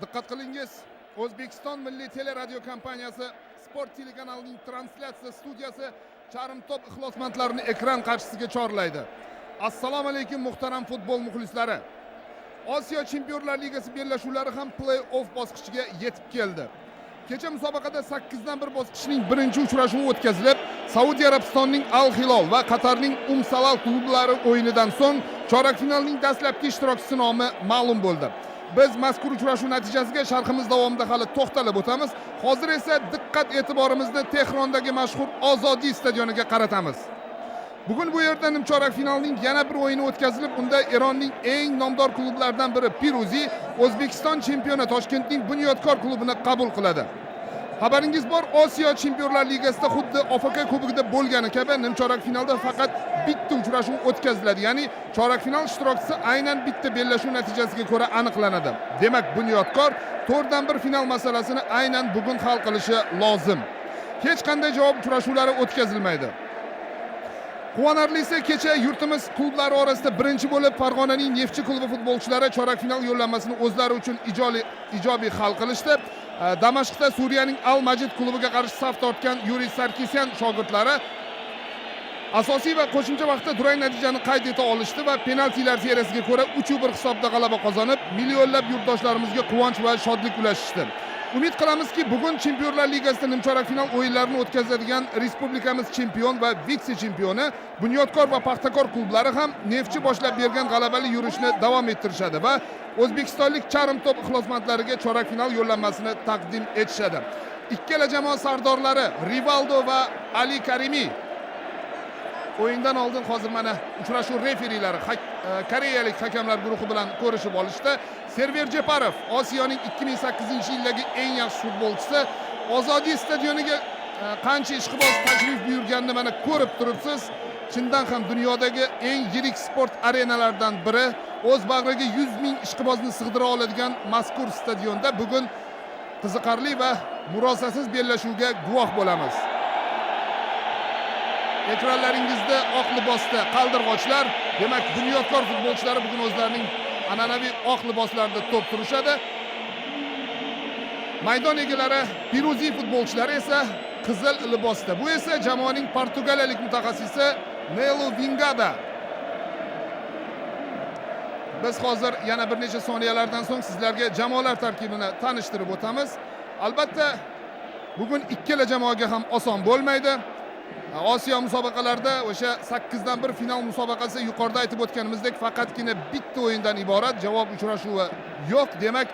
Diqqat qilingiz, O'zbekiston Milliy teleradio kompaniyasi sport telekanalining translyatsiya studiyasi charm to'p ixlosmandlarini ekran qarshisiga chorlaydi. Assalomu alaykum muhtaram futbol muxlislari. Osiyo Chempionlar Ligasi bellashuvlari ham play-off bosqichiga yetib keldi. Kecha musobaqada 8dan 1 bosqichining birinchi uchrashuvi o'tkazilib, Saudiya Arabistonining Al Hilol va Qatarning Salal klublari o'yinidan so'ng chorak finalning dastlabki ishtirokchisi nomi ma'lum bo'ldi. Biz mazkur uchrashuv natijasiga sharhimiz davomida hali to'xtalib o'tamiz. Hozir esa diqqat e'tiborimizni Tehrondagi mashhur Ozodi stadioniga qaratamiz. Bugun bu yerda nimchorak finalning yana bir o'yini o'tkazilib, unda Eronning eng nomdor klublaridan biri Piruzi O'zbekiston chempioni Toshkentning Bunyodkor klubini qabul qiladi. Xabaringiz bor, Osiyo Chempionlar Ligasida xuddi OFK kubogida bo'lgani kabi nimchorak finalda faqat bitta uchrashuv o'tkaziladi. Ya'ni chorak final ishtirokchisi aynan bitta bellashuv natijasiga ko'ra aniqlanadi. Demak, Bunyodkor 4dan 1 final masalasini aynan bugun hal qilishi lozim. Hech qanday javob uchrashuvlari o'tkazilmaydi. Quvonarlisi, kecha yurtimiz klublari orasida birinchi bo'lib Farg'onaning Neftchi klubi futbolchilari chorak final yo'llanmasini o'zlari uchun ijobiy hal qilishdi. Damashqda Suriyaning Al Majid klubiga qarshi saf tortgan Yuriy Sarkisyan shogirdlari asosiy va qo'shimcha vaqtda durang natijani qayd eta olishdi va penaltilar seriyasiga ko'ra 3-1 hisobda g'alaba qozonib, millionlab yurtdoshlarimizga quvonch va shodlik ulashishdi. Umid qilamizki, bugun Chempionlar Ligasida nimchorak final o'yinlarini o'tkazadigan respublikamiz chempion va vitse-chempioni Bunyodkor va Paxtakor klublari ham Neftchi boshlab bergan g'alabali yurishni davom ettirishadi va o'zbekistonlik charm to'p ixlosmandlariga chorak final yo'llanmasini taqdim etishadi. Ikkala jamoa sardorlari Rivaldo va Ali Karimi o'yindan oldin hozir mana uchrashuv referilari koreyalik hakamlar guruhi bilan ko'rishib olishdi. Server Jeparov Osiyoning 2008-yildagi eng yaxshi futbolchisi. Ozodi stadioniga qancha ishqiboz tashrif buyurganini mana ko'rib turibsiz. Chindan ham dunyodagi eng yirik sport arenalaridan biri, o'z bag'riga 100 ming ishqibozni sig'dira oladigan mazkur stadionda bugun qiziqarli va murosasiz bellashuvga guvoh bo'lamiz. Ekranlaringizda oq libosda qaldirg'ochlar, demak Bunyodkor futbolchilari bugun o'zlarining an'anaviy oq liboslarida to'p turishadi. Maydon egalari Piruzi futbolchilari esa qizil libosda. Bu esa jamoaning portugaliyalik mutaxassisi Nelo Vingada. Biz hozir yana bir necha soniyalardan so'ng sizlarga jamoalar tarkibini tanishtirib o'tamiz. Albatta, bugun ikkala jamoaga ham oson bo'lmaydi. Osiyo musobaqalarida o'sha 8dan 1 final musobaqasi yuqorida aytib o'tganimizdek faqatgina bitta o'yindan iborat, javob uchrashuvi yo'q. Demak,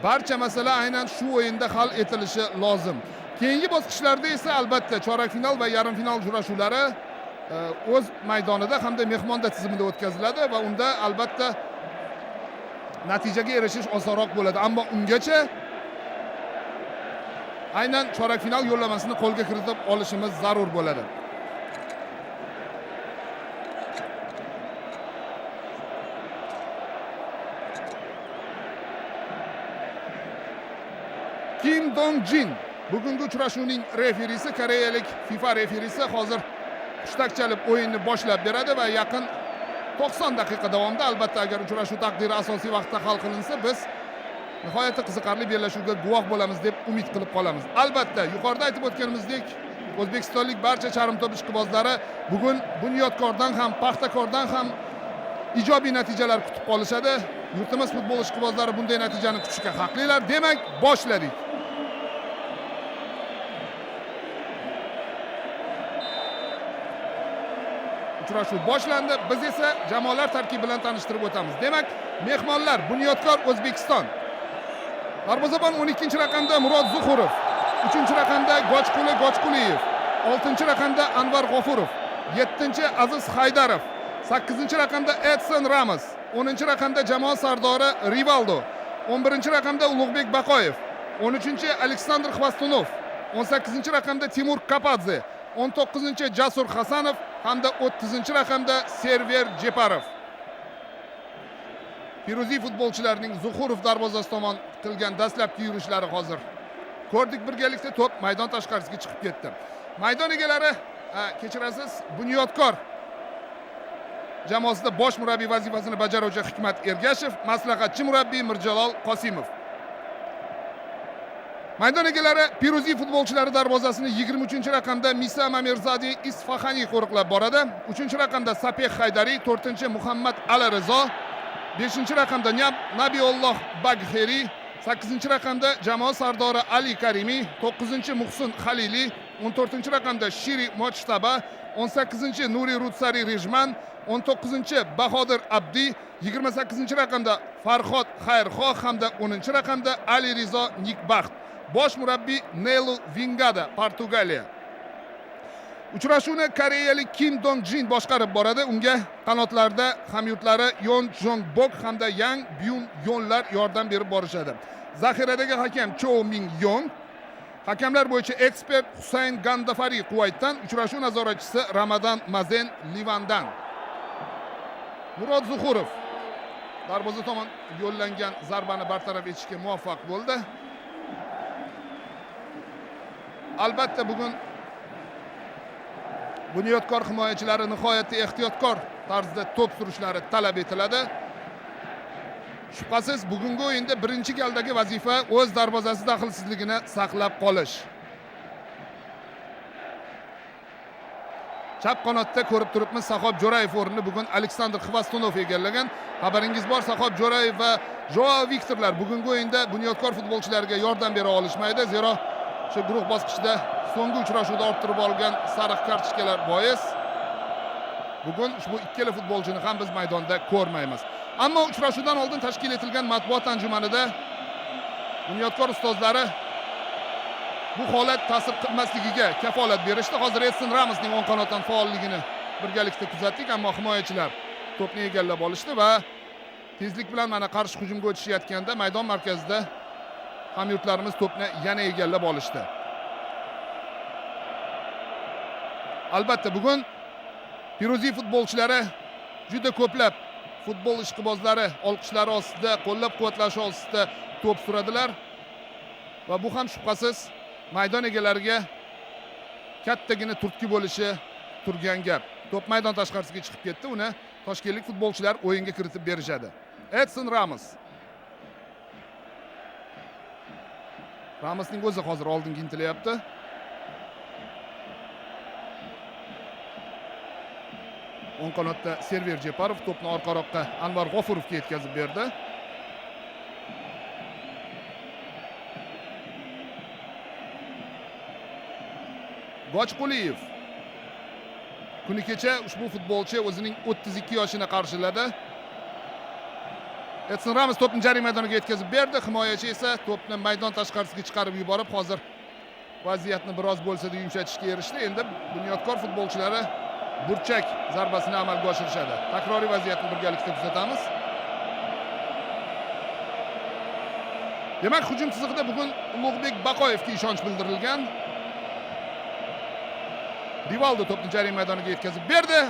barcha masala aynan shu o'yinda hal etilishi lozim. Keyingi bosqichlarda esa albatta chorak final va yarim final uchrashuvlari o'z maydonida hamda mehmonda tizimida o'tkaziladi va unda albatta natijaga erishish osonroq bo'ladi. Ammo ungacha aynan chorak final yo'llanmasini qo'lga kiritib olishimiz zarur bo'ladi. Kim Dong Jin bugungi uchrashuvning referisi, koreyalik FIFA referisi hozir hushtak chalib o'yinni boshlab beradi va yaqin 90 daqiqa davomida albatta agar uchrashuv taqdiri asosiy vaqtda hal qilinsa, biz nihoyatda qiziqarli bellashuvga guvoh bo'lamiz deb umid qilib qolamiz. Albatta, yuqorida aytib o'tganimizdek, o'zbekistonlik barcha charm to'p ishqibozlari bugun Bunyodkordan ham, Paxtakordan ham ijobiy natijalar kutib qolishadi. Yurtimiz futbol ishqibozlari bunday natijani kutishga haqlilar. Demak, boshladik. Uchrashuv boshlandi. Biz esa jamoalar tarkibi bilan tanishtirib o'tamiz. Demak, mehmonlar Bunyodkor O'zbekiston. Darvozabon 12-raqamda Murod Zuhurov, 3-raqamda Gochquli Gochquliyev, 6-raqamda Anvar G'ofurov, 7-chi Aziz Haydarov, 8-raqamda Edson Ramos, 10-raqamda jamoa sardori Rivaldo, 11-raqamda Ulug'bek Baqoyev, 13-chi Aleksandr Xvastunov, 18-raqamda Timur Kapadze, 19-chi Jasur Hasanov hamda 30-raqamda Server Jeparov. Piruzi futbolchilarining Zuhurov darvozasi tomon qilgan dastlabki yurishlari hozir ko'rdik birgalikda. To'p maydon tashqarisiga chiqib ketdi. Maydon egalari, kechirasiz, Bunyodkor jamoasida bosh murabbiy vazifasini bajaruvchi Hikmat Ergashev, maslahatchi murabbiy Mirjalol Qosimov. Maydon egalari Piruziy futbolchilari darvozasini 23-raqamda Misa Mamirzadi Isfahaniy qo'riqlab boradi. 3-raqamda Sapeh Haydariy, 4-chi Muhammad Alirizo, 5-raqamda Nabiulloh Bagheri, 8-raqamda jamoa sardori Ali Karimiy, 9-chi Muhsin Halili, 14-raqamda Shiri Mojtaba, 18-chi Nuri Rutsari Rejman, 19-chi Bahodir Abdi, 28-raqamda Farhod Xayrxoh hamda 10-raqamda Ali Rizo Nikbaxt. Bosh murabbiy Nelu Vingada, Portugaliya. Uchrashuvni koreyalik Kim Dong Jin boshqarib boradi. Unga qanotlarda hamyurtlari Yon Jong Bok hamda Yang Byun Yonlar yordam berib borishadi. Zaxiradagi hakam Cho Min Yong, hakamlar bo'yicha ekspert Husayn Gandafari Quvaytdan, uchrashuv nazoratchisi Ramadan Mazen Livandan. Murod Zuhurov darvoza tomon yo'llangan zarbani bartaraf etishga muvaffaq bo'ldi. Albatta bugun Bunyodkor himoyachilari nihoyatda ehtiyotkor tarzda to'p surishlari talab etiladi. Shubhasiz bugungi o'yinda birinchi galdagi vazifa o'z darvozasi daxlsizligini saqlab qolish. Chap qanotda ko'rib turibmiz, Sahob Jo'rayev o'rnini bugun Aleksandr Xvostunov egallagan. Xabaringiz bor, Sahob Jo'rayev va Joao Viktorlar bugungi o'yinda Bunyodkor futbolchilariga yordam bera olishmaydi, zero shu guruh bosqichida so'nggi uchrashuvda orttirib olgan sariq kartochkalar bois bugun ushbu ikkala futbolchini ham biz maydonda ko'rmaymiz. Ammo uchrashuvdan oldin tashkil etilgan matbuot anjumanida Bunyodkor ustozlari bu holat ta'sir qilmasligiga kafolat berishdi. Hozir Edson Ramosning o'ng qanotdan faolligini birgalikda kuzatdik, ammo himoyachilar to'pni egallab olishdi va tezlik bilan mana qarshi hujumga o'tishayotganda maydon markazida hamyurtlarimiz to'pni yana egallab olishdi. Albatta bugun Piruziy futbolchilari juda ko'plab futbol ishqibozlari olqishlari ostida, qo'llab-quvvatlashi ostida to'p suradilar va bu ham shubhasiz maydon egalariga kattagina turtki bo'lishi turgan gap. To'p maydon tashqarisiga chiqib ketdi, uni toshkentlik futbolchilar o'yinga kiritib berishadi. Edson Ramos. Ramosning o'zi hozir oldinga intilyapti. O'ng qanotda Server Jeparov to'pni orqaroqqa Anvar G'ofurovga yetkazib berdi. Gochquliyev. Kuni kecha ushbu futbolchi o'zining 32 yoshini qarshiladi. Edson Ramos to'pni jarima maydoniga yetkazib berdi. Himoyachi esa to'pni maydon tashqarisiga chiqarib yuborib, hozir vaziyatni biroz bo'lsa-da yumshatishga erishdi. Endi Bunyodkor futbolchilari burchak zarbasini amalga oshirishadi. Takroriy vaziyatni birgalikda kuzatamiz. Demak, hujum chizig'ida bugun Ulug'bek Baqoyevga ishonch bildirilgan. Rivaldo to'pni jarima maydoniga yetkazib berdi.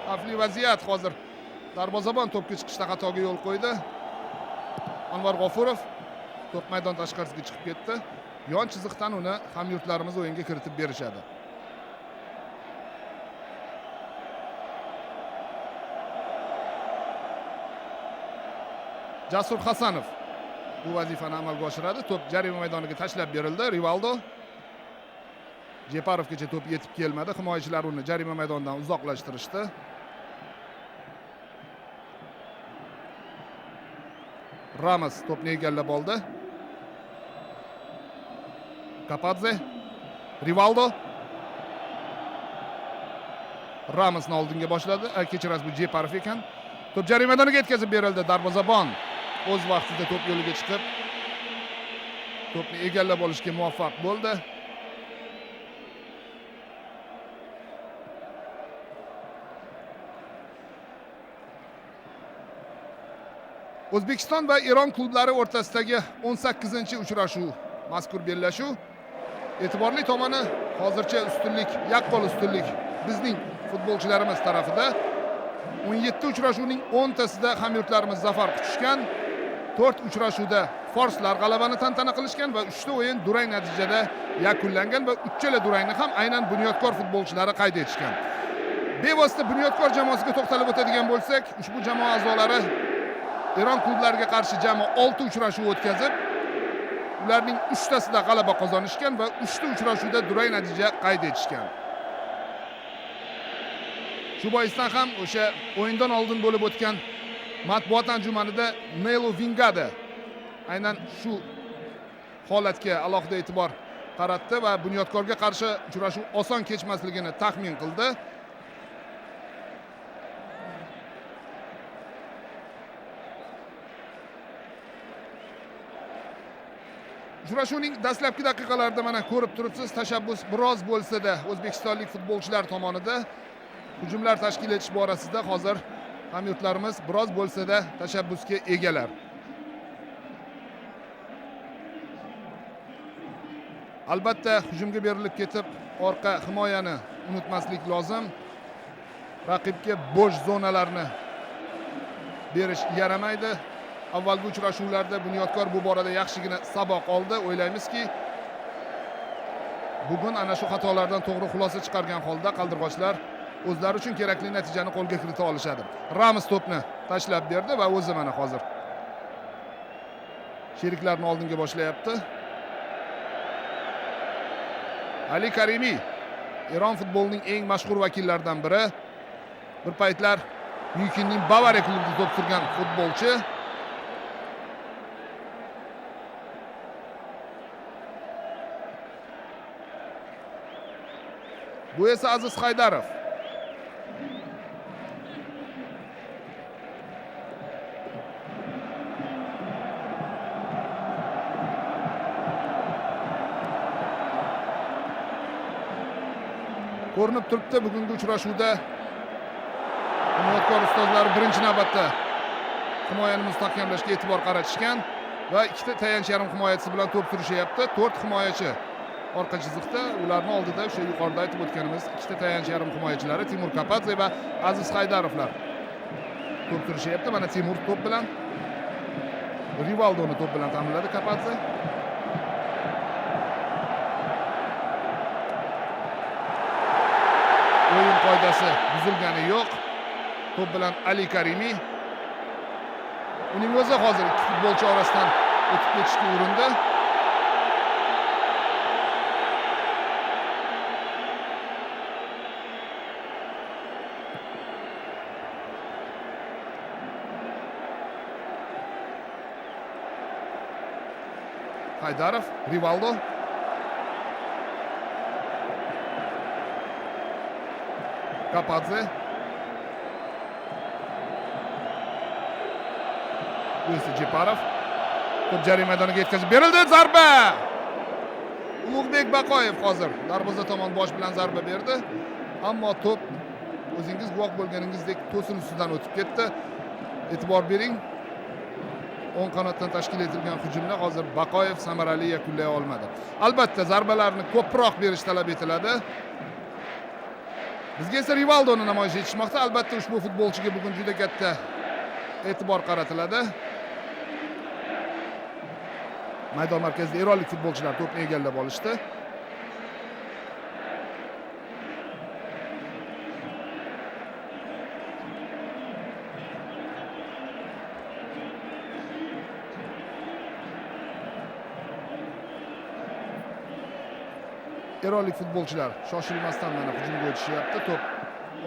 Xavfli vaziyat hozir. Darvozabon to'pga chiqishda xatoga yo'l qo'ydi. Anvar G'ofurov to'p maydon tashqarisiga chiqib ketdi. Yon chiziqdan uni hamyurtlarimiz o'yinga kiritib berishadi. Jasur Hasanov bu vazifani amalga oshiradi. To'p jarima maydoniga tashlab berildi. Rivaldo Jeparovgacha to'p yetib kelmadi. Himoyachilar uni jarima maydonidan uzoqlashtirishdi. Ramos to'pni egallab oldi. Kapadze, Rivaldo. Ramosni oldinga boshladi. Kechirasiz, bu Jeparov ekan. To'p jarima maydoniga yetkazib berildi. Darvozabon o'z vaqtida to'p yo'liga chiqib, to'pni egallab olishga muvaffaq bo'ldi. O'zbekiston va Eron klublari o'rtasidagi 18-uchrashuv, mazkur bellashuv. E'tiborli tomoni hozircha ustunlik, yaqqol ustunlik bizning futbolchilarimiz tarafida. 17 uchrashuvning 10 tasida hamyurtlarimiz zafar quchishgan. 4 uchrashuvda forslar g'alabani tantana qilishgan va 3 ta o'yin durang natijada yakunlangan va uchala durangni ham aynan Bunyodkor futbolchilari qayd etishgan. Bevosita Bunyodkor jamoasiga to'xtalib o'tadigan bo'lsak, ushbu jamoa a'zolari Eron klublariga qarshi jami 6 uchrashuv o'tkazib, Ularning 3 tasida g'alaba qozonishgan va 3 ta uchrashuvda durang natija qayd etishgan. Shu boisdan ham o'sha o'yindan oldin bo'lib o'tgan matbuot anjumanida Nelo Vingada aynan shu holatga alohida e'tibor qaratdi va Bunyodkorga qarshi uchrashuv oson kechmasligini taxmin qildi. Uchrashuvning dastlabki daqiqalarida mana ko'rib turibsiz, tashabbus biroz bo'lsa-da o'zbekistonlik futbolchilar tomonida hujumlar tashkil etish borasida hozir hamyurtlarimiz biroz bo'lsa-da tashabbusga egalar. Albatta hujumga berilib ketib orqa himoyani unutmaslik lozim. Raqibga bo'sh zonalarni berish yaramaydi. Avvalgi uchrashuvlarda Bunyodkor bu borada yaxshigina saboq oldi. O'ylaymizki, bugun ana shu xatolardan to'g'ri xulosa chiqargan holda qaldirg'ochlar o'zlari uchun kerakli natijani qo'lga kirita olishadi. Ramos to'pni tashlab berdi va o'zi mana hozir sheriklarni oldinga boshlayapti. Ali Karimi Eron futbolining eng mashhur vakillaridan biri. Bir paytlar Myunxenning Bavariya klubida to'p surgan futbolchi. Bu esa Aziz Haydarov. Ko'rinib turibdi bugungi uchrashuvda Bunyodkor ustozlari birinchi navbatda himoyani mustahkamlashga e'tibor qaratishgan va ikkita tayanch yarim himoyachisi bilan to'p surishyapti. 4 himoyachi orqa chiziqda, ularning oldida o'sha yuqorida aytib o'tganimiz ikkita tayanch yarim himoyachilari Timur Kapadze va Aziz Haydarovlar to'p surishyapti. Mana Timur to'p bilan Rivaldoni to'p bilan ta'minladi Kapadze. O'yin qoidasi buzilgani yo'q. To'p bilan Ali Karimi. Uning o'zi hozir ikki futbolchi orasidan o'tib ketishga urindi. Haydarov, Rivaldo. Kapadze. Bu esa Jeparov. To'p jarima maydoniga yetkazib berildi. Zarba! Ulug'bek Baqoyev hozir darvoza tomon bosh bilan zarba berdi. Ammo to'p o'zingiz guvoh bo'lganingizdek to'sin ustidan o'tib ketdi. E'tibor bering. O'ng qanotdan tashkil etilgan hujumni hozir Baqoyev samarali yakunlay olmadi. Albatta zarbalarni ko'proq berish talab etiladi. Bizga esa Rivaldoni namoyish etishmoqda. Albatta ushbu futbolchiga bugun juda katta e'tibor qaratiladi. Maydon markazida eronlik futbolchilar to'pni egallab olishdi. Eronlik futbolchilar shoshilmasdan mana hujumga o'tishyapti. To'p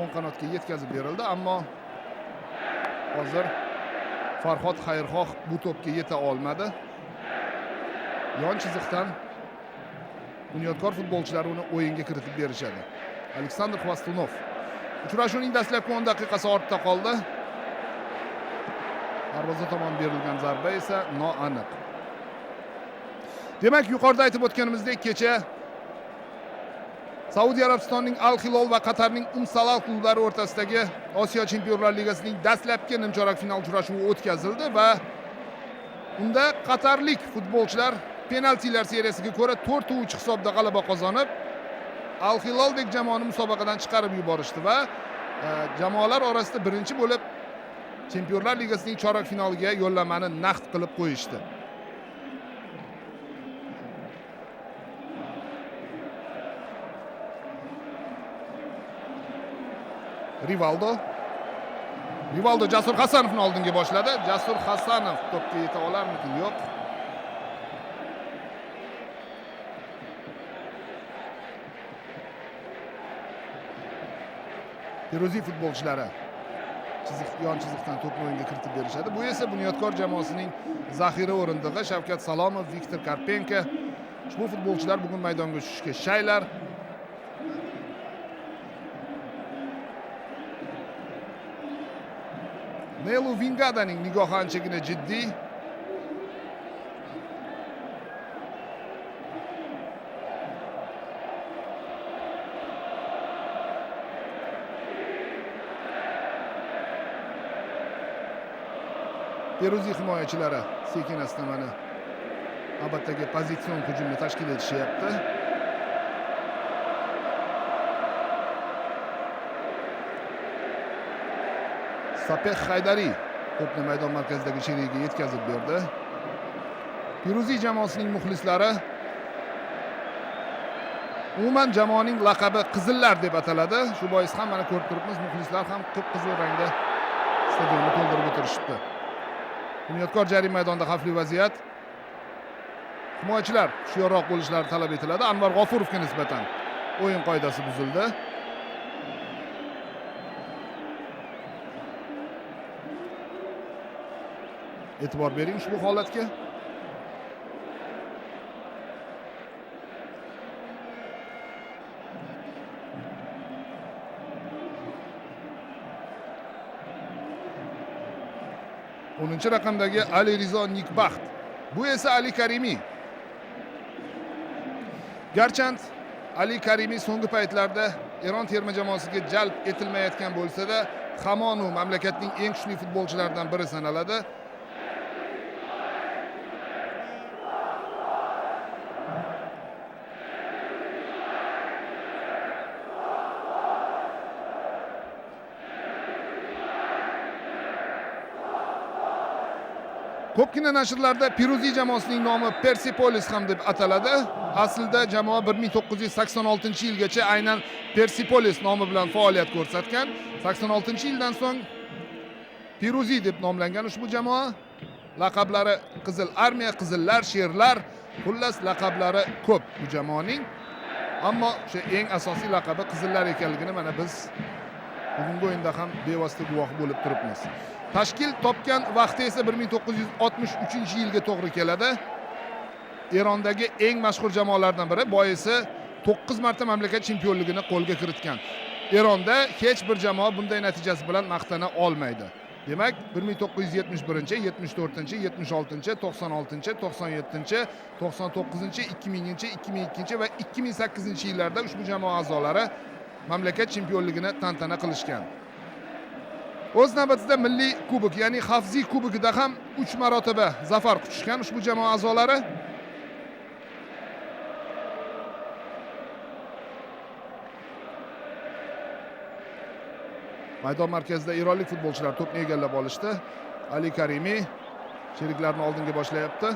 o'ng qanotga yetkazib berildi, ammo hozir Farhod Xayrxoh bu to'pga yeta olmadi. Yon chiziqdan Bunyodkor futbolchilari uni o'yinga kiritib berishadi. Aleksandr Xvastunov. Uchrashuvning dastlabki 10 daqiqasi ortda qoldi. Darvoza tomon berilgan zarba esa noaniq. Demak, yuqorida aytib o'tganimizdek, kecha Saudiya Arabistonining Al Hilol va Qatarning Salal klublari o'rtasidagi Osiyo Chempionlar Ligasining dastlabki nimchorak final uchrashuvi o'tkazildi va unda qatarlik futbolchilar penaltilar seriyasiga ko'ra 4-3 hisobda g'alaba qozonib, Al Hiloldek jamoani musobaqadan chiqarib yuborishdi va jamoalar orasida birinchi bo'lib Chempionlar Ligasining chorak finaliga yo'llanmani naqd qilib qo'yishdi. Rivaldo. Rivaldo Jasur Hasanovni oldinga boshladi. Jasur Hasanov to'pga yeta olarmikin? Yo'q. Feruziy futbolchilari yon chiziqdan to'pni o'yinga kiritib berishadi. Bu esa Bunyodkor jamoasining zaxira o'rindig'i Shavkat Salomov, Viktor Karpenko. Ushbu futbolchilar bugun maydonga tushishga shaylar. Nelu Vingadaning nigohi anchagina jiddiy. Feruziy himoyachilari sekin asta mana navbatdagi pozitsion hujumni tashkil etishyapti. Sapeh Haydari to'pni maydon markazidagi sherigiga yetkazib berdi. Feruziy jamoasining muxlislari, umuman jamoaning laqabi Qizillar deb ataladi. Shu bois ham mana ko'rib turibmiz, muxlislar ham qip-qizil rangda stadionni to'ldirib o'tirishibdi. Bunyodkor jarima maydonida xavfli vaziyat. Himoyachilar hushyorroq bo'lishlari talab etiladi. Anvar G'ofurovga nisbatan o'yin qoidasi buzildi. E'tibor bering ushbu holatga. O'ninchi raqamdagi Ali Rizo Nikbaxt. Bu esa Ali Karimi. Garchand Ali Karimi so'nggi paytlarda Eron terma jamoasiga jalb etilmayotgan bo'lsa-da, hamon u mamlakatning eng kuchli futbolchilaridan biri sanaladi. Ko'pgina nashrlarda Feruziy jamoasining nomi Persepolis ham deb ataladi. Aslida jamoa 1986-yilgacha aynan Persepolis nomi bilan faoliyat ko'rsatgan. 86-yildan so'ng Feruziy deb nomlangan ushbu jamoa. Laqablari Qizil Armiya, Qizillar, Sherlar, xullas laqablari ko'p bu jamoaning. Ammo o'sha eng asosiy laqabi Qizillar ekanligini mana biz bugungi o'yinda ham bevosita guvoh bo'lib turibmiz. Tashkil topgan vaqti esa 1963-yilga to'g'ri keladi. Erondagi eng mashhur jamoalardan biri, boisi 9 marta mamlakat chempionligini qo'lga kiritgan. Eronda hech bir jamoa bunday natijasi bilan maqtana olmaydi. Demak, 1971-chi, 74-chi, 76-chi, 96-chi, 97-chi, 99-chi, 2000-chi, 2002-chi va 2008-yillarda ushbu jamoa a'zolari mamlakat chempionligini tantana qilishgan. O'z navbatida milliy kubok, ya'ni Xavziy kubogida ham 3 marotaba zafar quchishgan ushbu jamoa a'zolari. Maydon markazida eronlik futbolchilar to'pni egallab olishdi. Ali Karimi sheriklarni oldinga boshlayapti.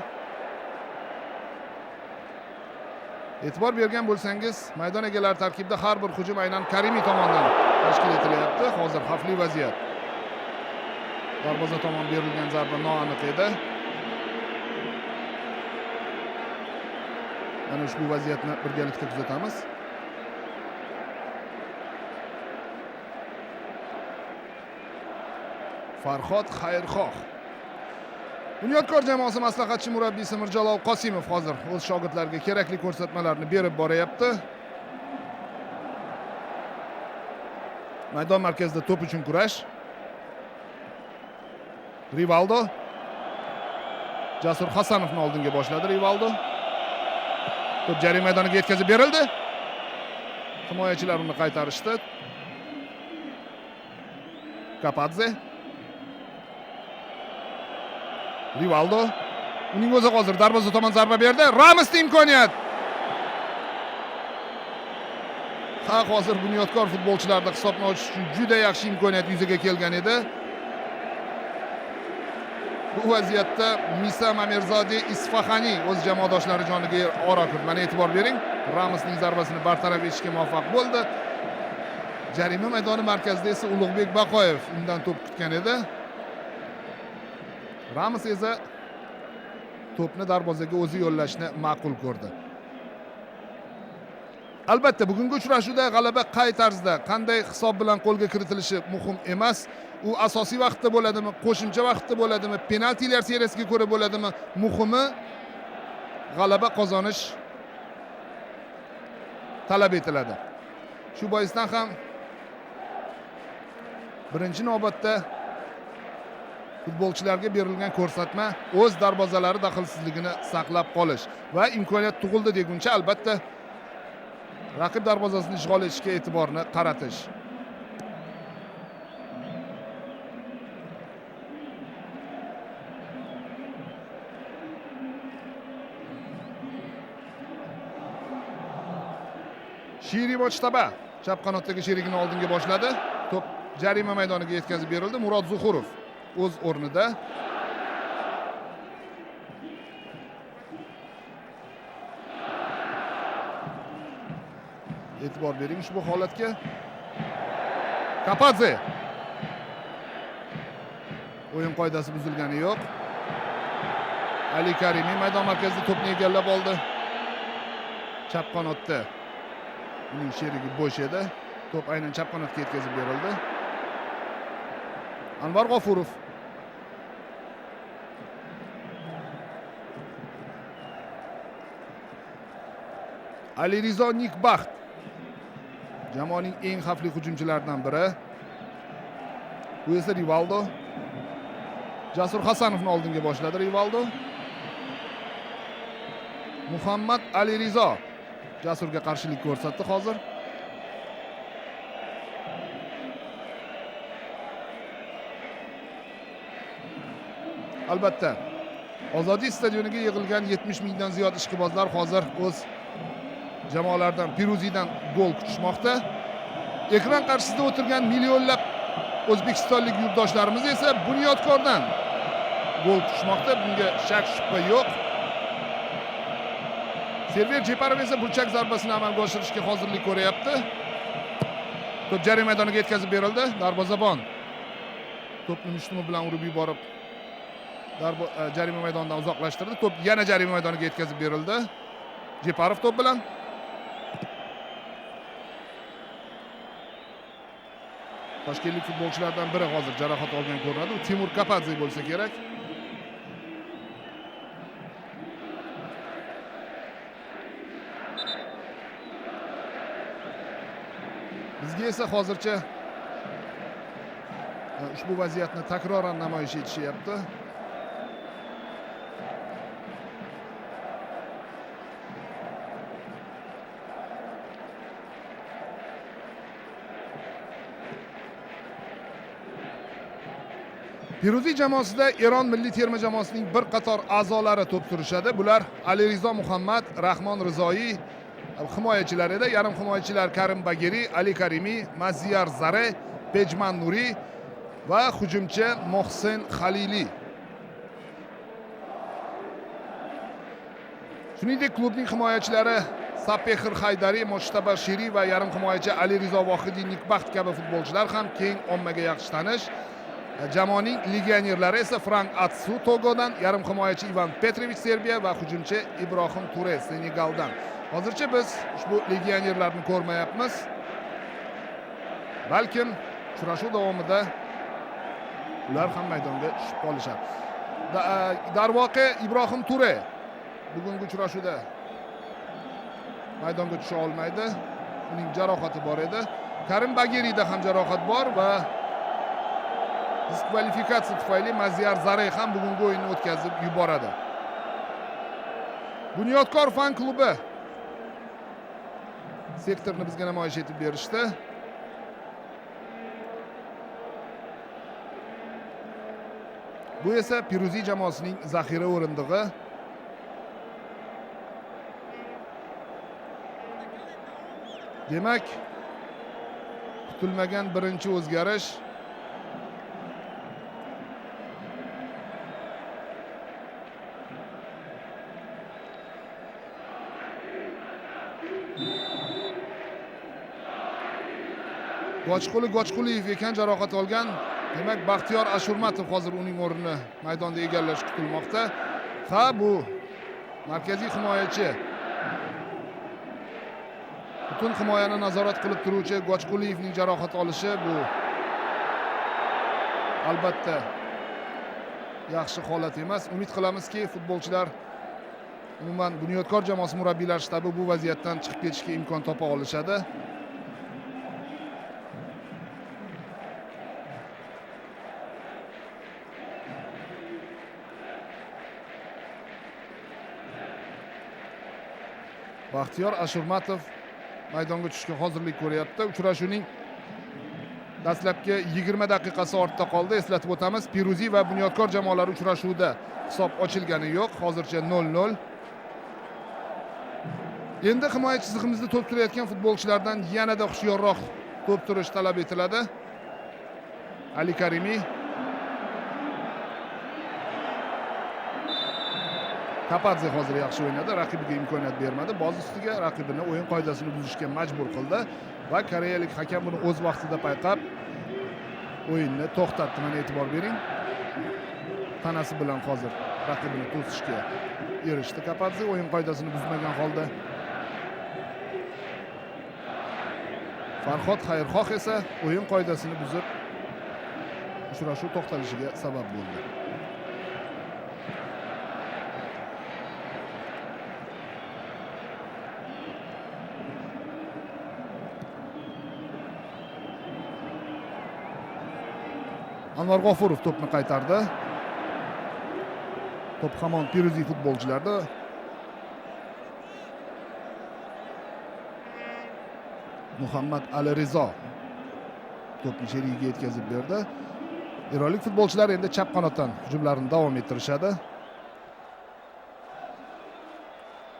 E'tibor bergan bo'lsangiz, maydon egalari tarkibida har bir hujum aynan Karimi tomonidan tashkil etilyapti. Hozir xavfli vaziyat. Darvoza tomon berilgan zarba noaniq edi. Mana ushbu vaziyatni birgalikda kuzatamiz. Farhod Xayrxoh. Bunyodkor jamoasi maslahatchi murabbiysi Mirjalol Qosimov hozir o'z shogirdlariga kerakli ko'rsatmalarni berib boryapti. Maydon markazida to'p uchun kurash. Rivaldo. Jasur Hasanovni oldinga boshladi Rivaldo. To'p jarima maydoniga yetkazib berildi. Himoyachilar uni qaytarishdi. Kapadze. Rivaldo. Uning o'zi hozir darvoza tomon zarba berdi. Ramosda imkoniyat. Ha, hozir Bunyodkor futbolchilarida hisobni ochish uchun juda yaxshi imkoniyat yuzaga kelgan edi. Bu vaziyatda Misa Mamirzodi Isfahani o'z jamoadoshlari joniga ora kirdi. Mana e'tibor bering. Ramosning zarbasini bartaraf etishga muvaffaq bo'ldi. Jarima maydoni markazida esa Ulug'bek Baqoyev undan to'p kutgan edi. Ramos esa to'pni darvozaga o'zi yo'llashni ma'qul ko'rdi. Albatta, bugungi uchrashuvda g'alaba qay tarzda, qanday hisob bilan qo'lga kiritilishi muhim emas. U asosiy vaqtda bo'ladimi, qo'shimcha vaqtda bo'ladimi, penaltilar seriyasiga ko'ra bo'ladimi, muhimi g'alaba qozonish talab etiladi. Shu boisdan ham birinchi navbatda futbolchilarga berilgan ko'rsatma o'z darvozalari daxlsizligini saqlab qolish va imkoniyat tug'ildi deguncha albatta raqib darvozasini ishg'ol etishga e'tiborni qaratish. Shiri Mojtaba chap qanotdagi sherigini oldinga boshladi. To'p jarima maydoniga yetkazib berildi. Murod Zuhurov o'z o'rnida. E'tibor bering ushbu holatga. Kapadze. O'yin qoidasi buzilgani yo'q. Ali Karimi maydon markazida to'pni egallab oldi. Chap qanotda uning sherigi bo'sh edi. To'p aynan chap qanotga yetkazib berildi. Anvar G'ofurov. Alirizo Nikbaxt. Jamoaning eng xavfli hujumchilaridan biri. Bu esa Rivaldo. Jasur Hasanovni oldinga boshladi Rivaldo. Muhammad Alirizo Jasurga qarshilik ko'rsatdi hozir. Albatta, Ozodlik stadioniga yig'ilgan 70 mingdan ziyod ishqibozlar hozir o'z jamoalaridan, Piruziydan gol kutishmoqda. Ekran qarshisida o'tirgan millionlab o'zbekistonlik yurtdoshlarimiz esa Bunyodkordan gol kutishmoqda. Bunga shak shubha yo'q. Server Jeparov esa burchak zarbasini amalga oshirishga hozirlik ko'ryapti. To'p jarima maydoniga yetkazib berildi. Darvozabon to'pni mushtumi bilan urib yuborib jarima maydonidan uzoqlashtirdi. To'p yana jarima maydoniga yetkazib berildi. Jeparov to'p bilan. Toshkentlik futbolchilardan biri hozir jarohat olgan ko'rinadi. U Timur Kapadze bo'lsa kerak. Bizga esa hozircha ushbu vaziyatni takroran namoyish etishyapti. Piruziy jamoasida Eron milliy terma jamoasining bir qator a'zolari to'p surishadi. Bular Alirizo Muhammad, Rahmon Rizoiy himoyachilar edi. Yarim himoyachilar Karim Bagiri, Ali Karimi, Maziyar Zare, Pejman Nuri va hujumchi Mohsin Xalili. Shuningdek, klubning himoyachilari Sapexir Haydari, Mojtaba Shiri va yarim himoyachi Alirizo Vohidi Nikbaxt kabi futbolchilar ham keng ommaga yaxshi tanish. Jamoaning legionerlari esa Frank Atsu Togodan, yarim himoyachi Ivan Petrovich Serbiya va hujumchi Ibrohim Ture Senegaldan. Hozircha biz ushbu legionerlarni ko'rmayapmiz. Balkim uchrashuv davomida ular ham maydonga tushib qolishar. Darvoqe Ibrohim Ture bugungi uchrashuvda maydonga tusha olmaydi. Uning jarohati bor edi. Karim Bagirida ham jarohat bor va diskvalifikatsiya tufayli Maziyar Zarey ham bugungi o'yinni o'tkazib yuboradi. Bunyodkor fan klubi sektorni bizga namoyish etib berishdi. Bu esa Piruziy jamoasining zaxira o'rindig'i. Demak, kutilmagan birinchi o'zgarish. Gochquli Gochquliyev ekan jarohat olgan. Demak, Baxtiyor Ashurmatov hozir uning o'rnini maydonda egallashi kutilmoqda. Ha, bu markaziy himoyachi Butun himoyani nazorat qilib turuvchi Gochquliyevning jarohat olishi bu albatta yaxshi holat emas. Umid qilamizki, futbolchilar, umuman Bunyodkor jamoasi murabbiylar shtabi bu vaziyatdan chiqib ketishga imkon topa olishadi. Baxtiyor Ashurmatov maydonga tushishga hozirlik ko'ryapti. Uchrashuvning dastlabki 20 daqiqasi ortda qoldi. Eslatib o'tamiz, Piruziy va Bunyodkor jamoalari uchrashuvida hisob ochilgani yo'q. Hozircha 0-0. Endi himoya chizig'imizda to'p turayotgan futbolchilardan yanada hushyorroq to'p turish talab etiladi. Ali Karimi. Kapadze hozir yaxshi o'ynadi, raqibiga imkoniyat bermadi. Boz ustiga raqibini o'yin qoidasini buzishga majbur qildi va koreyalik hakam buni o'z vaqtida payqab o'yinni to'xtatdi. Mana e'tibor bering. Tanasi bilan hozir raqibini to'sishga erishdi Kapadze, o'yin qoidasini buzmagan holda. Farhod Xayrxoh esa o'yin qoidasini buzib uchrashuv to'xtalishiga sabab bo'ldi. Anvar G'ofurov to'pni qaytardi. To'p hamon Piruziy futbolchilarda. Muhammad Ali Rizo to'pni sherigiga yetkazib berdi. Eronlik futbolchilar endi chap qanotdan hujumlarini davom ettirishadi.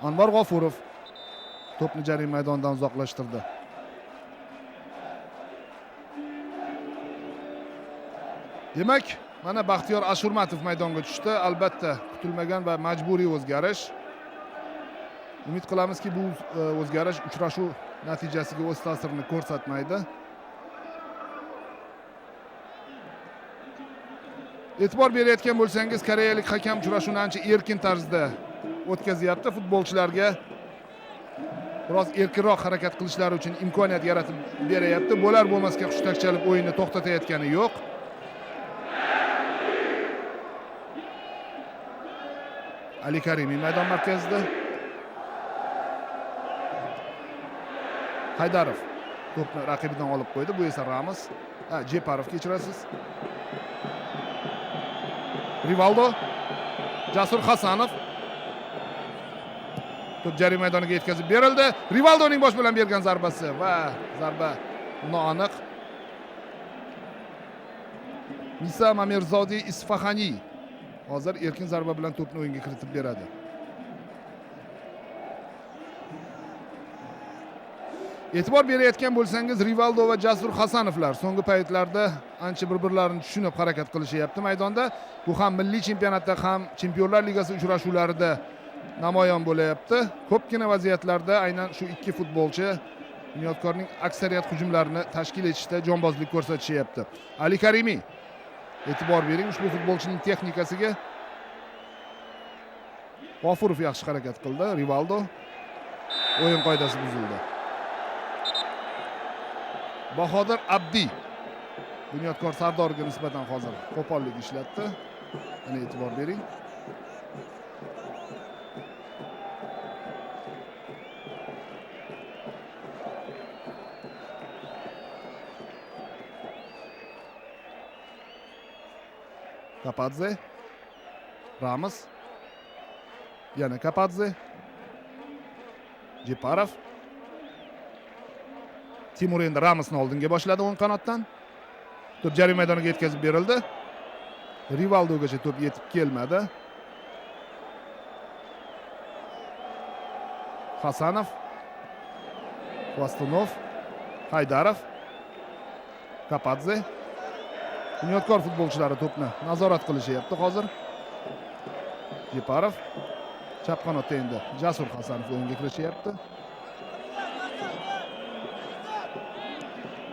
Anvar G'ofurov to'pni jarima maydonidan uzoqlashtirdi. Demak, mana Baxtiyor Ashurmatov maydonga tushdi. Albatta kutilmagan va majburiy o'zgarish. Umid qilamizki, bu o'zgarish uchrashuv natijasiga o'z ta'sirini ko'rsatmaydi. E'tibor berayotgan bo'lsangiz, koreyalik hakam uchrashuvni ancha erkin tarzda o'tkazyapti. Futbolchilarga biroz erkinroq harakat qilishlari uchun imkoniyat yaratib beryapti. Bo'lar bo'lmasga hushtak chalib o'yinni to'xtatayotgani yo'q. Ali Karimi maydon markazida. Haydarov to'pni raqibidan olib qo'ydi. Bu esa Ramos. Jeparov, kechirasiz. Rivaldo, Jasur Hasanov. To'p jarima maydoniga yetkazib berildi. Rivaldoning bosh bilan bergan zarbasi va zarba noaniq. Misa Mamirzodi Isfahani hozir erkin zarba bilan to'pni o'yinga kiritib beradi. E'tibor berayotgan bo'lsangiz, Rivaldo va Jasur Hasanovlar so'nggi paytlarda ancha bir-birlarini tushunib harakat qilishyapti maydonda. Bu ham milliy chempionatda, ham Chempionlar Ligasi uchrashuvlarida namoyon bo'layapti. Ko'pgina vaziyatlarda aynan shu ikki futbolchi Bunyodkorning aksariyat hujumlarini tashkil etishda jonbozlik ko'rsatishyapti. Ali Karimi, e'tibor bering ushbu futbolchining texnikasiga. G'ofurov yaxshi harakat qildi. Rivaldo, o'yin qoidasi buzildi. Bahodir Abdi Bunyodkor sardoriga nisbatan hozir qo'pollik ishlatdi. Mana e'tibor bering. Kapadze, Ramos, yana Kapadze, Jeparov. Timur endi Ramosni oldinga boshladi o'ng qanotdan. To'p jarima maydoniga yetkazib berildi. Rivaldogacha to'p yetib kelmadi. Hasanov, Xvostunov, Haydarov, Kapadze. Bunyodkor futbolchilari to'pni nazorat qilishyapti hozir. Jeparov chap qanotda endi Jasur Hasanov o'yinga kirishyapti.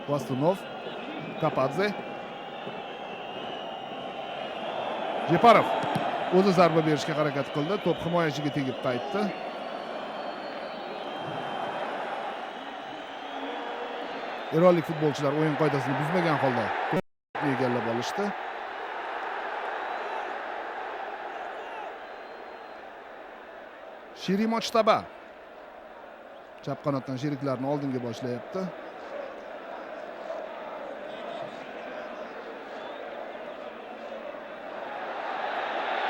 Xvostunov, Kapadze. Jeparov o'zi zarba berishga harakat qildi. To'p himoyachiga tegib qaytdi. Eronlik futbolchilar o'yin qoidasini buzmagan holda to'pni egallab olishdi. Shiri Mojtaba chap qanotdan sheriklarni oldinga boshlayapti.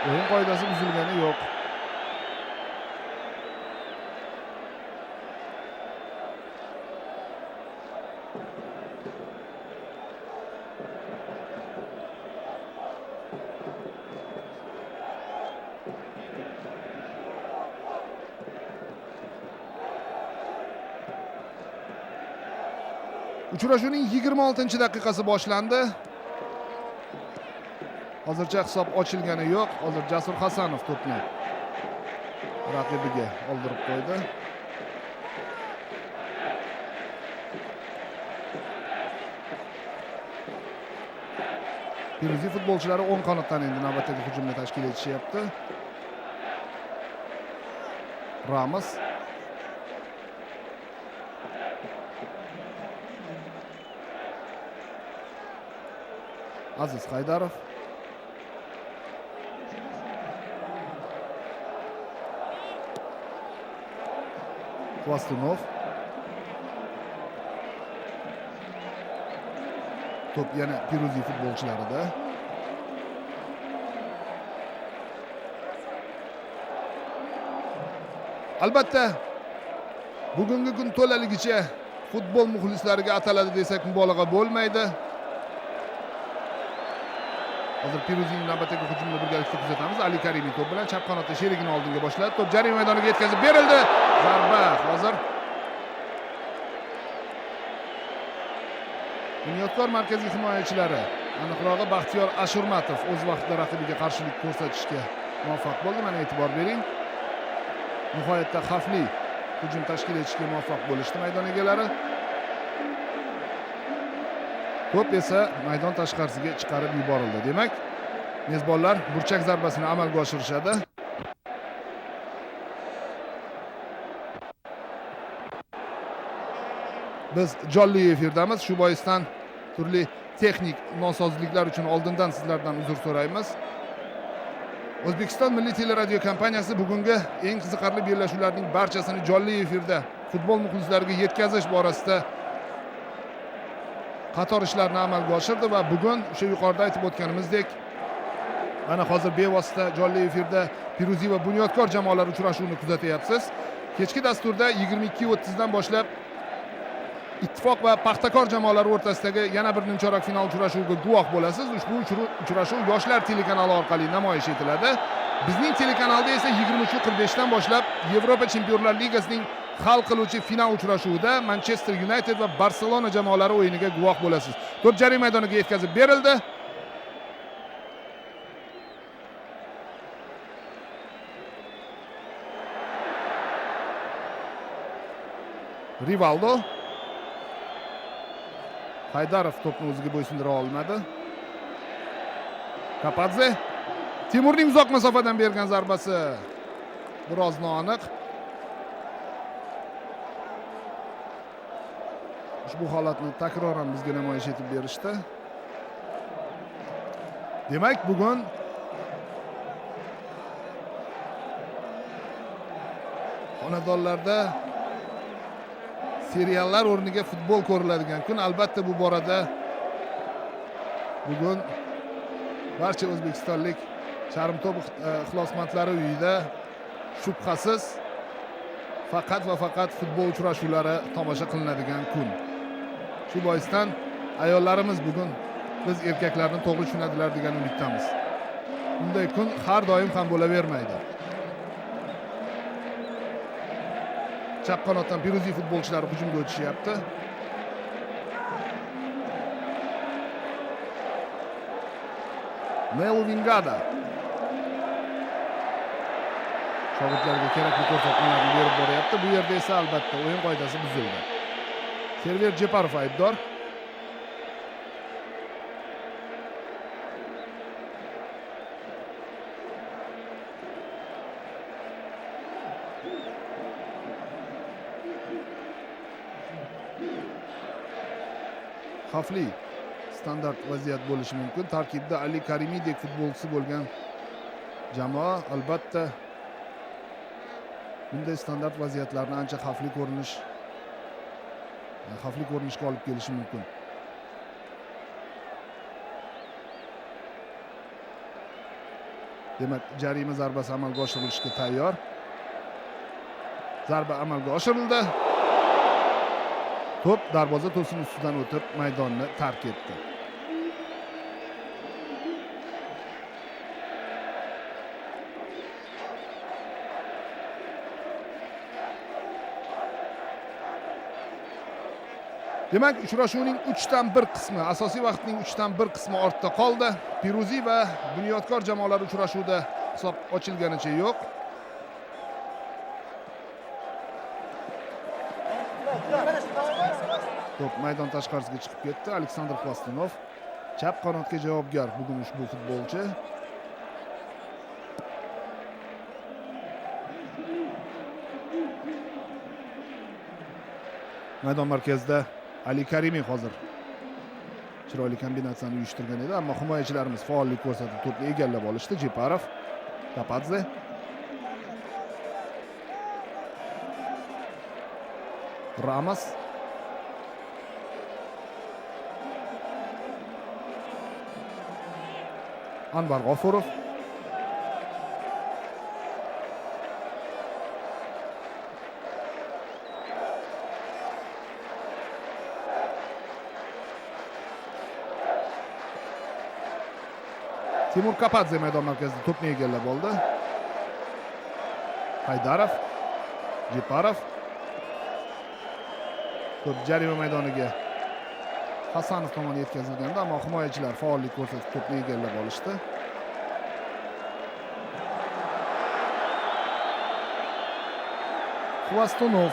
O'yin qoidasi buzilgani yo'q. Uchrashuvning 26-daqiqasi boshlandi. Hozircha hisob ochilgani yo'q. Hozir Jasur Hasanov to'pni raqibiga oldirib qo'ydi. Piruziy futbolchilari o'ng qanotdan endi navbatdagi hujumni tashkil etishyapti. Ramos. Aziz Haydarov. Xvostunov. To'p yana Piruziy futbolchilarida. Albatta, bugungi kun to'laligicha futbol muxlislariga ataladi desak mubolag'a bo'lmaydi. Hozir Piruziyning navbatdagi hujumini birgalikda kuzatamiz. Ali Karimiy to'p bilan chap qanotda sherigini oldinga boshladi. To'p jarima maydoniga yetkazib berildi. Zarba hozir Bunyodkor markaziy himoyachilari, aniqrog'i Baxtiyor Ashurmatov o'z vaqtida raqibiga qarshilik ko'rsatishga muvaffaq bo'ldi. Mana e'tibor bering. Nihoyatda xavfli hujum tashkil etishga muvaffaq bo'lishdi maydon egalari. To'p esa maydon tashqarisiga chiqarib yuborildi. Demak, mezbonlar burchak zarbasini amalga oshirishadi. Biz jonli efirdamiz. Shu boisdan turli texnik nosozliklar uchun oldindan sizlardan uzr so'raymiz. O'zbekiston Milliy teleradio kompaniyasi bugungi eng qiziqarli bellashuvlarning barchasini jonli efirda futbol muxlislariga yetkazish borasida qator ishlarni amalga oshirdi va bugun o'sha yuqorida aytib o'tganimizdek, mana hozir bevosita jonli efirda Piruziy va Bunyodkor jamoalari uchrashuvini kuzatyapsiz. Kechki dasturda 22:30 dan boshlab Ittifoq va Paxtakor jamoalari o'rtasidagi yana bir nimchorak final uchrashuviga guvoh bo'lasiz. Ushbu uchrashuv Yoshlar telekanali orqali namoyish etiladi. Bizning telekanalda esa 23:45 dan boshlab Yevropa Chempionlar Ligasining hal qiluvchi final uchrashuvida Manchester United va Barselona jamoalari o'yiniga guvoh bo'lasiz. To'p jarima maydoniga yetkazib berildi. Rivaldo. Haydarov to'pni o'ziga bo'ysundira olmadi. Kapadze. Timurning uzoq masofadan bergan zarbasi biroz noaniq. Ushbu holatni takroran bizga namoyish etib berishdi. Demak, bugun xonadonlarda seriallar o'rniga futbol ko'riladigan kun. Albatta bu borada bugun barcha o'zbekistonlik charm to'p ixlosmandlari uyida shubhasiz faqat va faqat futbol uchrashuvlari tomosha qilinadigan kun. Shu boisdan ayollarimiz bugun biz erkaklarni to'g'ri tushunadilar degan umiddamiz. Bunday kun har doim ham bo'lavermaydi. Chap qanotdan Piruziy futbolchilari hujumga o'tishyapti. Nelo Vingada shogirdlarga kerakli ko'rsatmalarni berib boryapti. Bu yerda esa albatta o'yin qoidasi buzildi. Server Jeparov aybdor. Xavfli standart vaziyat bo'lishi mumkin. Tarkibda Ali Karimidek futbolchisi bo'lgan jamoa albatta bunday standart vaziyatlarni ancha xavfli ko'rinishga olib kelishi mumkin. Demak, jarima zarbasi amalga oshirilishga tayyor. Zarba amalga oshirildi. To'p darvoza to'sini ustidan o'tib maydonni tark etdi. Demak, uchrashuvning 3/3 qismi, asosiy vaqtning 3/3 qismi ortda qoldi. Piruziy va Bunyodkor jamoalari uchrashuvda hisob ochilganicha yo'q. To'p maydon tashqarisiga chiqib ketdi. Aleksandr Xvostunov chap qanotga javobgar bugun ushbu futbolchi. Maydon markazida Ali Karimiy hozir chiroyli kombinatsiyani uyushtirgan edi, ammo himoyachilarimiz faollik ko'rsatib to'pni egallab olishdi. Jeparov, Kapadze. Ramos. Anvar G'ofurov. Timur Kapadze maydon markazida to'pni egallab oldi. Haydarov, Jeparov. To'p jarima maydoniga Hasanov tomon yetkazilganda, ammo himoyachilar faollik ko'rsatib to'pni egallab olishdi. Xvostunov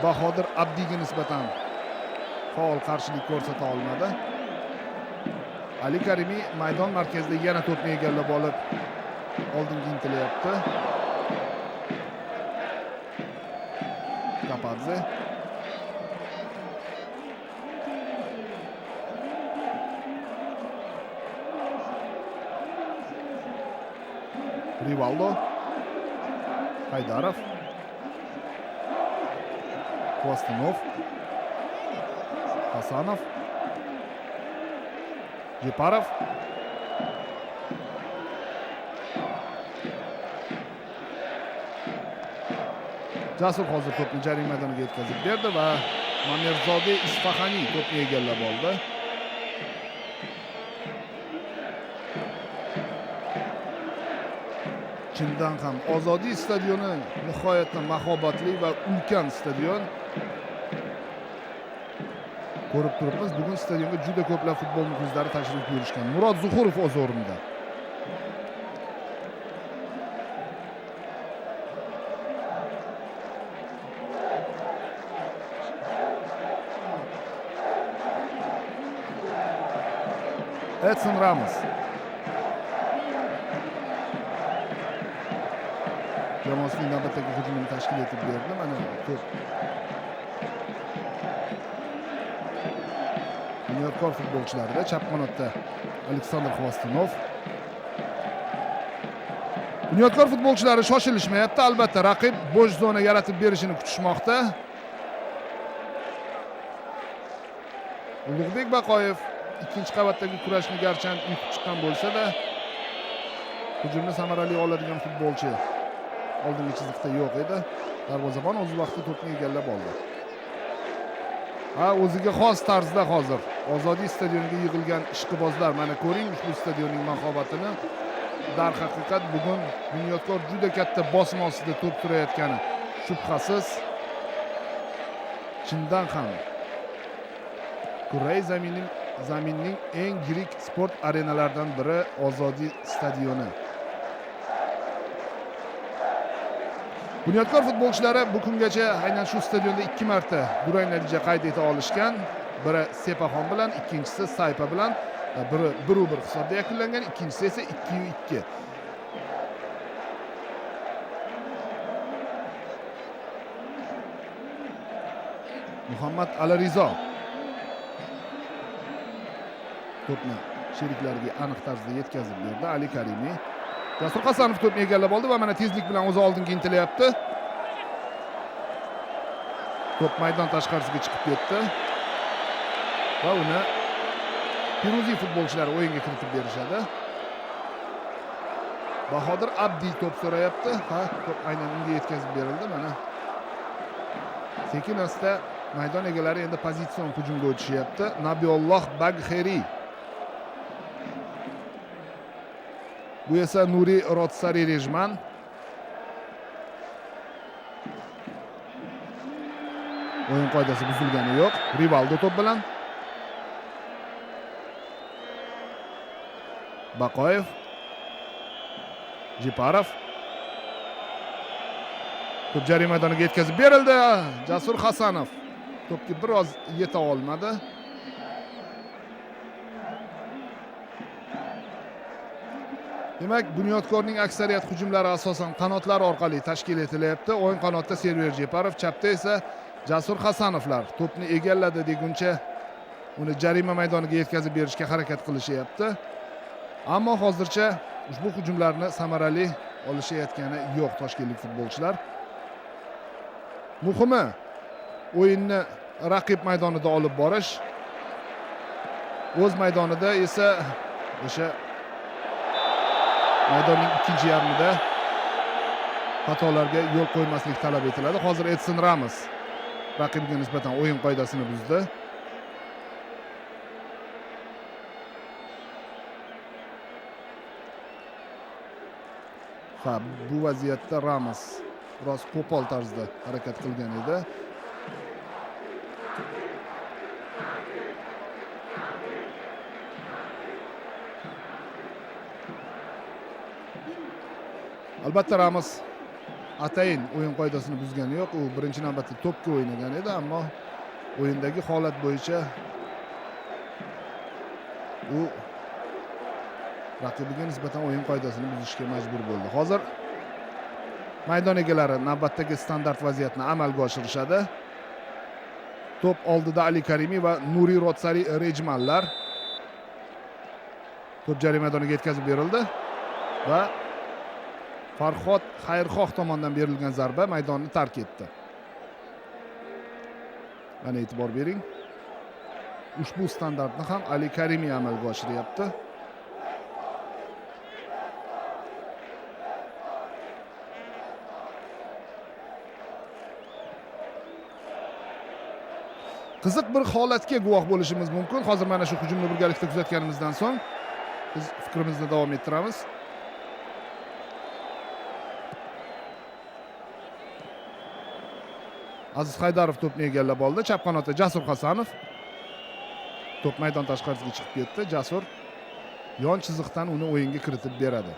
Bahodir Abdiga nisbatan faol qarshilik ko'rsata olmadi. Ali Karimiy maydon markazida yana to'pni egallab olib oldinga intilyapti. Kapadze. Rivaldo. Haydarov. Xvostunov. Hasanov. Jeparov. Jasur hozir to'pni jarima maydoniga yetkazib berdi va Mamirzoda Isfahaniy to'pni egallab oldi. Chindan ham Ozodiy stadioni nihoyatda mahobatli va ulkan stadion. Ko'rib turibmiz, bugun stadionga juda ko'plab futbol muxlislari tashrif buyurishgan. Murod Zuhurov o'z o'rnida. Edson Ramos. Jamoasining navbatdagi hujumini tashkil etib berdi. Mana to'p Bunyodkor futbolchilarida chap qanotda Aleksandr Xvostunov. Bunyodkor futbolchilari shoshilishmayapti. Albatta raqib bo'sh zona yaratib berishini kutishmoqda. Ulug'bek Baqoyev ikkinchi qavatdagi kurashni garchi yutib chiqqan bo'lsa-da, hujumni samarali oladigan futbolchi oldingi chiziqda yo'q edi. Darvozabon o'z vaqtida to'pni egallab oldi. Ha, o'ziga xos tarzda hozir Ozodiy stadioniga yig'ilgan ishqibozlar, mana ko'ring ushbu stadionning mahobatini. Darhaqiqat bugun Bunyodkor juda katta bosim ostida to'p turayotgani shubhasiz. Chindan ham kurrai zaminning eng yirik sport arenalaridan biri Ozodiy stadioni. Bunyodkor futbolchilari bu kungacha aynan shu stadionda 2 marta durang natija qayd eta olishgan. Biri Sepaxon bilan, ikkinchisi Saypa bilan. Biri 1-1 hisobda yakunlangan, ikkinchisi esa 2-2. Muhammad Alirizo to'pni sheriklariga aniq tarzda yetkazib berdi. Ali Karimi. Jasur Hasanov to'pni egallab oldi va mana tezlik bilan o'zi oldinga intilyapti. To'p maydon tashqarisiga chiqib ketdi va uni Piruziy futbolchilari o'yinga kiritib berishadi. Bahodir Abdi to'p so'rayapti. Ha, to'p aynan unga yetkazib berildi. Mana sekin asta maydon egalari endi pozitsion hujumga o'tishyapti. Nabiulloh Bagheri. Bu esa Nuri Rotsari Rejman. O'yin qoidasi buzilgani yo'q. Rivaldo to'p bilan. Baqoyev. Jeparov. To'p jarima maydoniga yetkazib berildi. Jasur Hasanov to'pga biroz yeta olmadi. Demak, Bunyodkorning aksariyat hujumlari asosan qanotlar orqali tashkil etilyapti. O'ng qanotda Server Jeparov, chapda esa Jasur Hasanovlar to'pni egalladi deguncha uni jarima maydoniga yetkazib berishga harakat qilishyapti. Ammo hozircha ushbu hujumlarni samarali olishayotgani yo'q toshkentlik futbolchilar. Muhimi o'yinni raqib maydonida olib borish. O'z maydonida esa o'sha maydonning ikkinchi yarmida xatolarga yo'l qo'ymaslik talab etiladi. Hozir Edson Ramos raqibiga nisbatan o'yin qoidasini buzdi. Ha, bu vaziyatda Ramos biroz qo'pol tarzda harakat qilgan edi. Albatta Ramos atayin o'yin qoidasini buzgani yo'q. U birinchi navbatda to'pga o'ynagan edi, ammo o'yindagi holat bo'yicha u raqibiga nisbatan o'yin qoidasini buzishga majbur bo'ldi. Hozir maydon egalari navbatdagi standart vaziyatni amalga oshirishadi. To'p oldida Ali Karimi va Nuri Rotsari Rejmanlar. To'p jarima maydoniga yetkazib berildi va Farhod Xayrxoh tomonidan berilgan zarba maydonni tark etdi. Mana e'tibor bering. Ushbu standartni ham Ali Karimi amalga oshiryapti. Qiziq bir holatga guvoh bo'lishimiz mumkin. Hozir mana shu hujumni birgalikda kuzatganimizdan so'ng biz fikrimizni davom ettiramiz. Aziz Haydarov to'pni egallab oldi. Chap qanotda Jasur Hasanov. To'p maydon tashqarisiga chiqib ketdi. Jasur yon chiziqdan uni o'yinga kiritib beradi.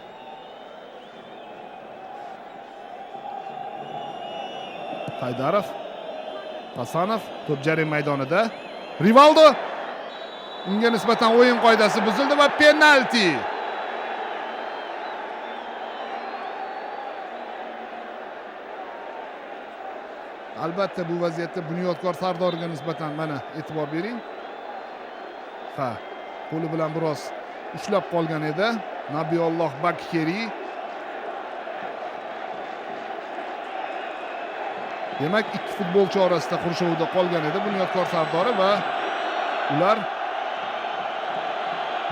Haydarov, Hasanov to'p jarima maydonida. Rivaldo, unga nisbatan o'yin qoidasi buzildi va penalti. Albatta bu vaziyatda Bunyodkor sardoriga nisbatan mana e'tibor bering. Ha, qo'li bilan biroz ushlab qolgan edi Nabiulloh Bakheri. Demak, ikki futbolchi orasida qurshovda qolgan edi Bunyodkor sardori va ular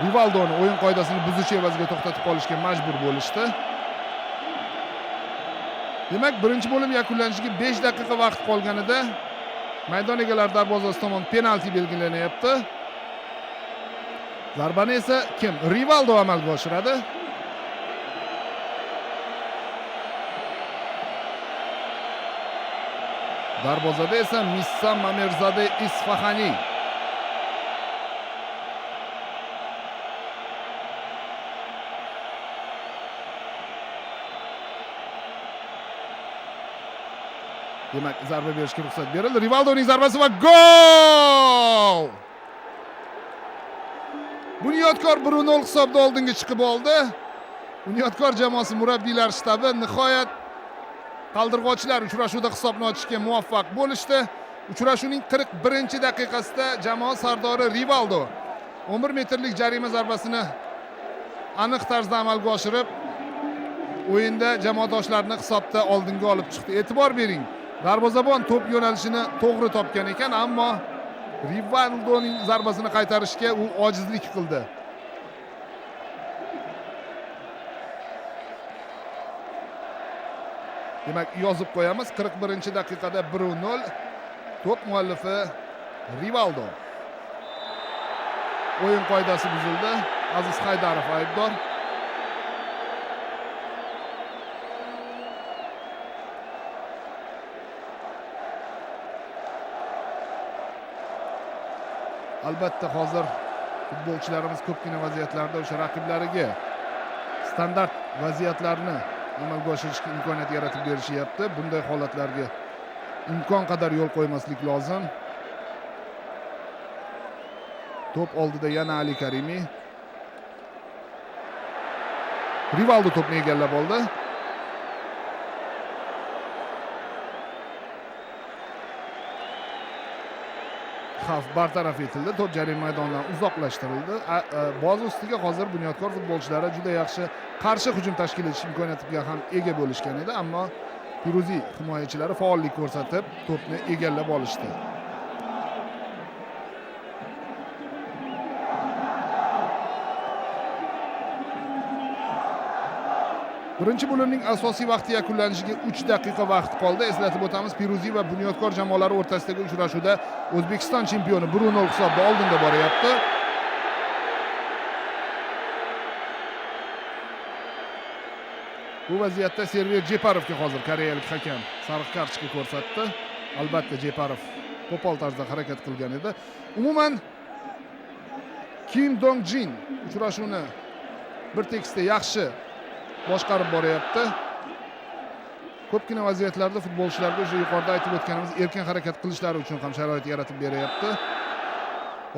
Rivaldoni o'yin qoidasini buzish evaziga to'xtatib qolishga majbur bo'lishdi. Demak, birinchi bo'lim yakunlanishiga 5 daqiqa vaqt qolganida maydon egalari darvozasi tomon penalti belgilanyapti. Zarbani esa kim? Rivaldo amalga oshiradi. Darvozada esa Missa Mamerzade Isfahani. Demak, zarba berishga ruxsat berildi. Rivaldoning zarbasi va gol! Bunyodkor 1-0 hisobda oldinga chiqib oldi. Bunyodkor jamoasi murabbiylar shtabi nihoyat qaldirg'ochlar uchrashuvda hisobni ochishga muvaffaq bo'lishdi. Uchrashuvning 41-daqiqasida jamoa sardori Rivaldo 11 metrlik jarima zarbasini aniq tarzda amalga oshirib, o'yinda jamoadoshlarini hisobda oldinga olib chiqdi. E'tibor bering, darvozabon to'p yo'nalishini to'g'ri topgan ekan, ammo Rivaldoning zarbasini qaytarishga u ojizlik qildi. Demak, yozib qo'yamiz, 41-daqiqada 1-0, to'p muallifi Rivaldo. O'yin qoidasi buzildi. Aziz Haydarov aybdor. Albatta hozir futbolchilarimiz ko'pgina vaziyatlarda o'sha raqiblariga standart vaziyatlarni amalga oshirishga imkoniyat yaratib berishyapti. Bunday holatlarga imkon qadar yo'l qo'ymaslik lozim. To'p oldida yana Ali Karimi. Rivaldo to'pni egallab oldi. Xavf bartaraf etildi. To'p jarima maydonidan uzoqlashtirildi. Boz ustiga hozir Bunyodkor futbolchilari juda yaxshi qarshi hujum tashkil etish imkoniyatiga ham ega bo'lishgan edi, ammo Piruziy himoyachilari faollik ko'rsatib to'pni egallab olishdi. Birinchi bo'limning asosiy vaqti yakunlanishiga 3 daqiqa vaqt qoldi. Eslatib o'tamiz, Piruziy va Bunyodkor jamoalari o'rtasidagi uchrashuvda O'zbekiston chempioni 1-0 hisobida oldinda boryapti. Bu vaziyatda Server Jeparovga hozir koreyalik hakam sariq kartochka ko'rsatdi. Albatta Jeparov qo'pol tarzda harakat qilgan edi. Umuman Kim Dong Jin uchrashuvni bir tekisda yaxshi boshqarib boryapti. Ko'pgina vaziyatlarda futbolchilarga o'sha yuqorida aytib o'tganimiz erkin harakat qilishlari uchun ham sharoit yaratib beryapti.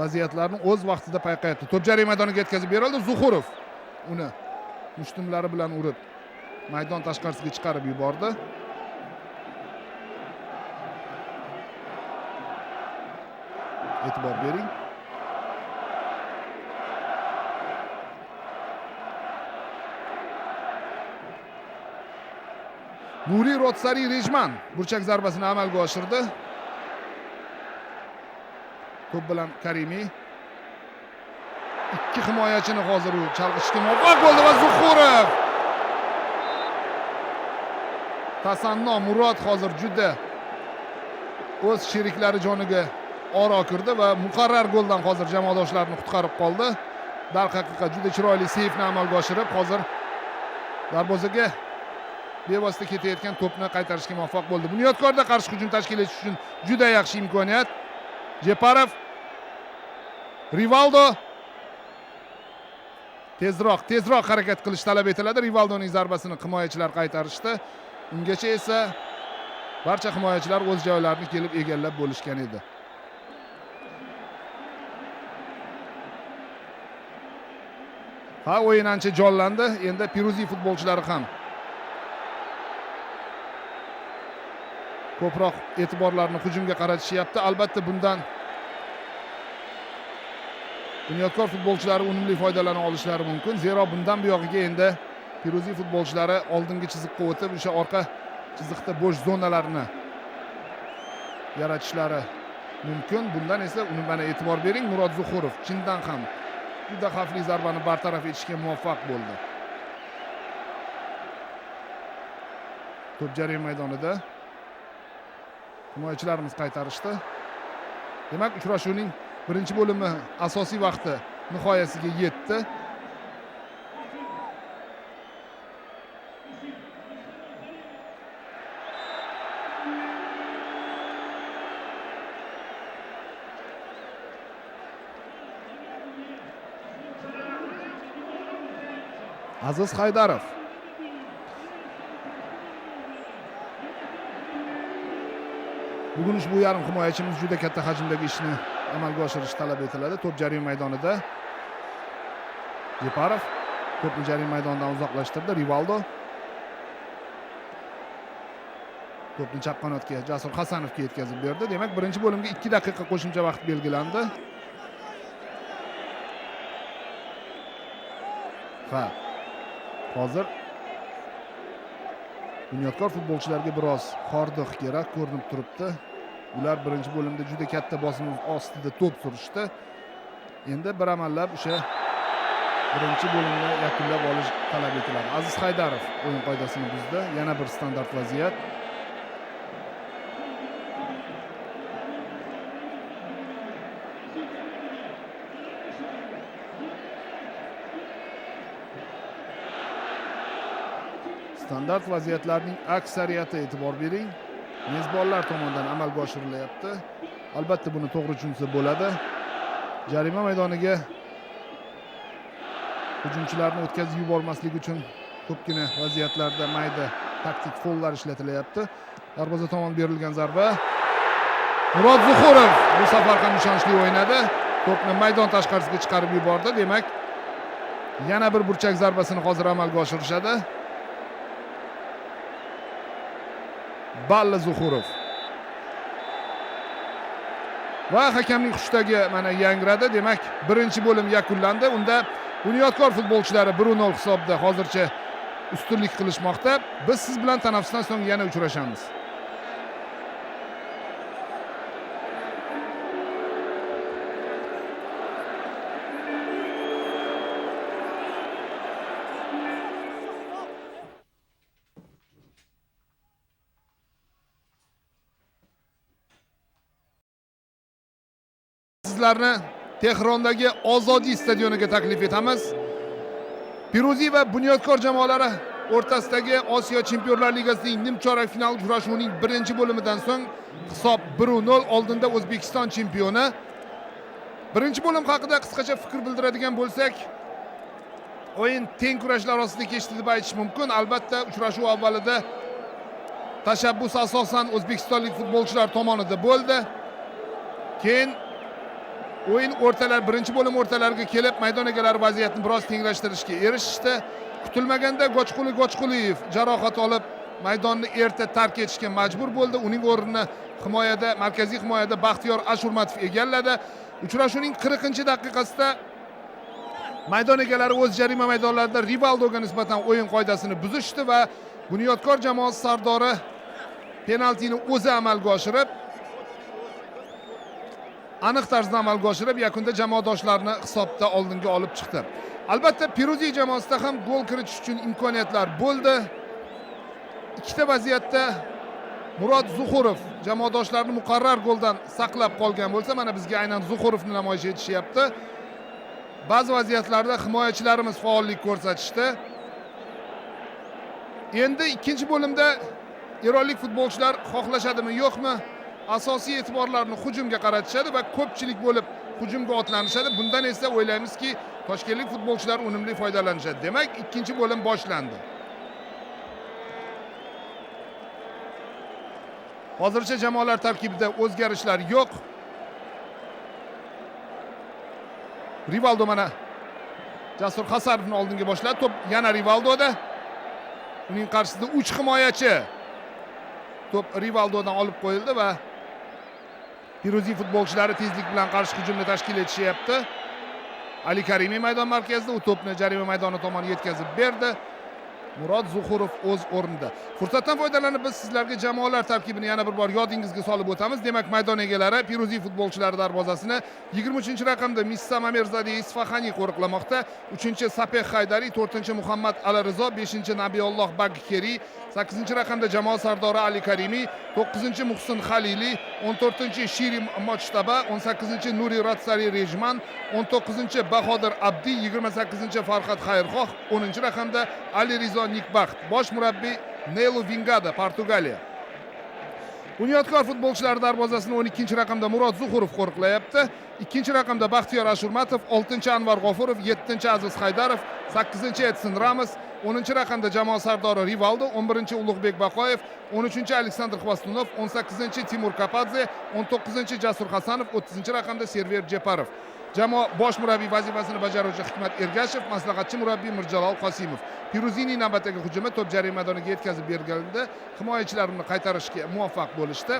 Vaziyatlarni o'z vaqtida payqayapti. To'p jarima maydoniga yetkazib berildi. Zuhurov uni mushtumlari bilan urib maydon tashqarisiga chiqarib yubordi. E'tibor bering. Nuri Rotsari Rejman burchak zarbasini amalga oshirdi. To'p bilan Karimi. Ikki himoyachini hozir u chalg'itishga muvaffaq bo'ldi va Zuhurov. Tasanno Murod hozir juda o'z sheriklari joniga oro kirdi va muqarrar goldan hozir jamoadoshlarini qutqarib qoldi. Darhaqiqat juda chiroyli seyfni amalga oshirib, hozir darvozaga bevosita ketayotgan to'pni qaytarishga muvaffaq bo'ldi. Bunyodkorda qarshi hujum tashkil etish uchun juda yaxshi imkoniyat. Jeparov, Rivaldo. Tezroq harakat qilish talab etiladi. Rivaldoning zarbasini himoyachilar qaytarishdi. Ungacha esa barcha himoyachilar o'z joylarini kelib egallab bo'lishgan edi. Ha, o'yin ancha jonlandi. Endi Piruziy futbolchilari ham ko'proq e'tiborlarni hujumga qaratishyapti. Albatta bundan Bunyodkor futbolchilari unumli foydalana olishlari mumkin. Zero bundan buyog'iga endi Piruziy futbolchilari oldingi chiziqqa o'tib, o'sha orqa chiziqda bo'sh zonalarni yaratishlari mumkin. Bundan esa uni mana e'tibor bering, Murod Zuhurov chindan ham juda xavfli zarbani bartaraf etishga muvaffaq bo'ldi. To'p jarima maydonida himoyachilarimiz qaytarishdi. Demak, uchrashuvning birinchi bo'limi asosiy vaqti nihoyasiga yetdi. Aziz Haydarov. Bugun ushbu yarim himoyachimiz juda katta hajmdagi ishni amalga oshirish talab etiladi. To'p jarima maydonida. Jeparov to'pni jarima maydonidan uzoqlashtirdi. Rivaldo. To'pni chap qanotga Jasur Hasanovga yetkazib berdi. Demak, birinchi bo'limga 2 daqiqa qo'shimcha vaqt belgilandi. Ha. Hozir Bunyodkor futbolchilarga biroz hordiq kerak ko'rinib turibdi. Ular birinchi bo'limda juda katta bosim ostida to'p surishdi. Endi bir amallab o'sha birinchi bo'limni yakunlab olish talab etiladi. Aziz Haydarov o'yin qoidasini buzdi. Yana bir standart vaziyat. Standart vaziyatlarning aksariyati, e'tibor bering, mezbonlar tomonidan amalga oshirilyapti. Albatta buni to'g'ri tushunsa bo'ladi. Jarima maydoniga hujumchilarni o'tkazib yubormaslik uchun ko'pgina vaziyatlarda mayda taktik follar ishlatilyapti. Darvoza tomon berilgan zarba. Murod Zuhurov bu safar ham ishonchli o'ynadi. To'pni maydon tashqarisiga chiqarib yubordi. Demak, yana bir burchak zarbasini hozir amalga oshirishadi. Balla Zuhurov. Va hakamning xushtagi mana yangradi. Demak, birinchi bo'lim yakunlandi. Unda Bunyodkor futbolchilari 1-0 hisobida hozircha ustunlik qilishmoqda. Biz siz bilan tanaffusdan so'ng yana uchrashamiz. Sizlarni Tehrondagi Ozodi stadioniga taklif etamiz. Piruziy va Bunyodkor jamoalari o'rtasidagi Osiyo Chempionlar Ligasining nimchorak final uchrashuvining birinchi bo'limidan so'ng hisob 1-0 oldinda O'zbekiston chempioni. Birinchi bo'lim haqida qisqacha fikr bildiradigan bo'lsak, o'yin teng kurashlar ostida kechdi deb aytish mumkin. Albatta, uchrashuv avvalida tashabbus asosan o'zbekistonlik futbolchilar tomonida bo'ldi. Keyin o'yin o'rtalar, birinchi bo'lim o'rtalariga kelib maydon egalari vaziyatni biroz tenglashtirishga erishishdi. Kutilmaganda Gochquli Gochquliyev jarohat olib maydonni erta tark etishga majbur bo'ldi. Uning o'rnini himoyada, markaziy himoyada Baxtiyor Ashurmatov egalladi. Uchrashuvning 40-daqiqasida maydon egalari o'z jarima maydonlarida Rivaldoga nisbatan o'yin qoidasini buzishdi va Bunyodkor jamoasi sardori penaltini o'zi amalga oshirib, aniq tarzda amalga oshirib, yakunda jamoadoshlarini hisobda oldinga olib chiqdi. Albatta, Piruziy jamoasida ham gol kiritish uchun imkoniyatlar bo'ldi. Ikkita vaziyatda Murod Zuhurov jamoadoshlarini muqarrar goldan saqlab qolgan bo'lsa, mana bizga aynan Zuhurovni namoyish etishyapti. Ba'zi vaziyatlarda himoyachilarimiz faollik ko'rsatishdi. Endi ikkinchi bo'limda eronlik futbolchilar xohlashadimi, yo'qmi, asosiy e'tiborlarni hujumga qaratishadi va ko'pchilik bo'lib hujumga otlanishadi. Bundan esa o'ylaymizki, toshkentlik futbolchilar unumli foydalanishadi. Demak, ikkinchi bo'lim boshlandi. Hozircha jamoalar tarkibida o'zgarishlar yo'q. Rivaldo mana Jasur Hasanovni oldinga boshladi. To'p yana Rivaldoda. Uning qarshisida 3 himoyachi. To'p Rivaldodan olib qo'yildi va Piruziy futbolchilari tezlik bilan qarshi hujumni tashkil etishyapti. Ali Karimiy maydon markazida, u to'pni jarima maydoni tomon yetkazib berdi. Murod Zuhurov o'z o'rnida. Fursatdan foydalanib biz sizlarga jamoalar tarkibini yana bir bor yodingizga solib o'tamiz. Demak, maydon egalari Piruziy futbolchilari darvozasini 23-raqamda Missa Mamerzade Isfahaniy qo'riqlamoqda. 3-chi Sapeh Haydari, 4-chi Muhammad Alirizo, 5-chi Nabiyulloh Bagkeri, 8-raqamda jamoa sardori Ali Karimiy, 9-chi Muhsin Xalili, 14-chi Shiri Mochtaba, 18-chi Nuri Ratsari Rejman, 19-chi Bahodir Abdi, 28-chi Farhad Xayrxoh, 10-raqamda Ali Rizo Nikbaxt. Bosh murabbiy Nelo Vingada, Portugaliya. Bunyodkor futbolchilari darvozasini 12-raqamda Murod Zuhurov qo'riqlayapti. 2-raqamda Baxtiyor Ashurmatov, 6-chi Anvar G'ofurov, 7-chi Aziz Haydarov, 8-chi Edson Ramos, 10-raqamda jamoa sardori Rivaldo, 11-chi Ulug'bek Baqoyev, 13-chi Aleksandr Xvostunov, 18-chi Timur Kapadze, 19-chi Jasur Hasanov, 30-raqamda Server Jeparov. Jamoa bosh murabbiy vazifasini bajaruvchi Hikmat Ergashev, maslahatchi murabbiy Mirjalol Qosimov. Piruzining navbatdagi hujumi to'p jarima maydoniga yetkazib berilganda himoyachilar uni qaytarishga muvaffaq bo'lishdi.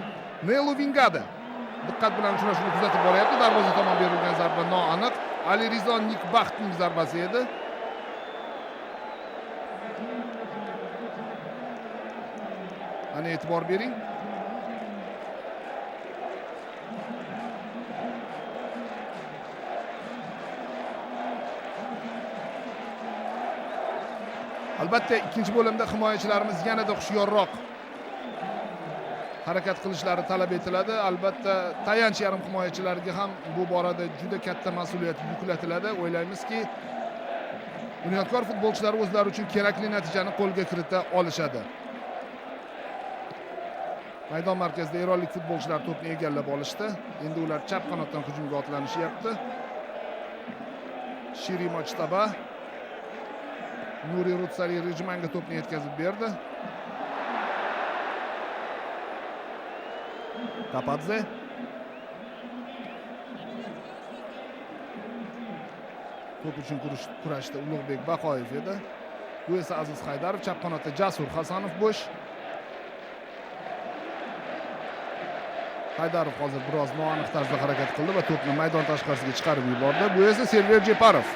Nelo Vingada diqqat bilan uchrashuvni kuzatib boryapti. Darvoza tomon berilgan zarba noaniq. Alirizo Nikbaxtning zarbasi edi. Ana e'tibor bering. Albatta ikkinchi bo'limda himoyachilarimiz yanada hushyorroq harakat qilishlari talab etiladi. Albatta tayanch yarim himoyachilariga ham bu borada juda katta mas'uliyat yuklatiladi. O'ylaymizki, Bunyodkor futbolchilari o'zlari uchun kerakli natijani qo'lga kirita olishadi. Maydon markazida eronlik futbolchilar to'pni egallab olishdi. Endi ular chap qanotdan hujumga otlanishyapti. Shiri Mojtaba Nuri Rutsari Rejmanga to'pni yetkazib berdi. Kapadze. To'p uchun kurashda Ulug'bek Baqoyev edi. Bu esa Aziz Haydarov, chap qanotda Jasur Hasanov bo'sh. Haydarov hozir biroz noaniq tarzda harakat qildi va to'pni maydon tashqarisiga chiqarib yubordi. Bu esa Server Jeparov.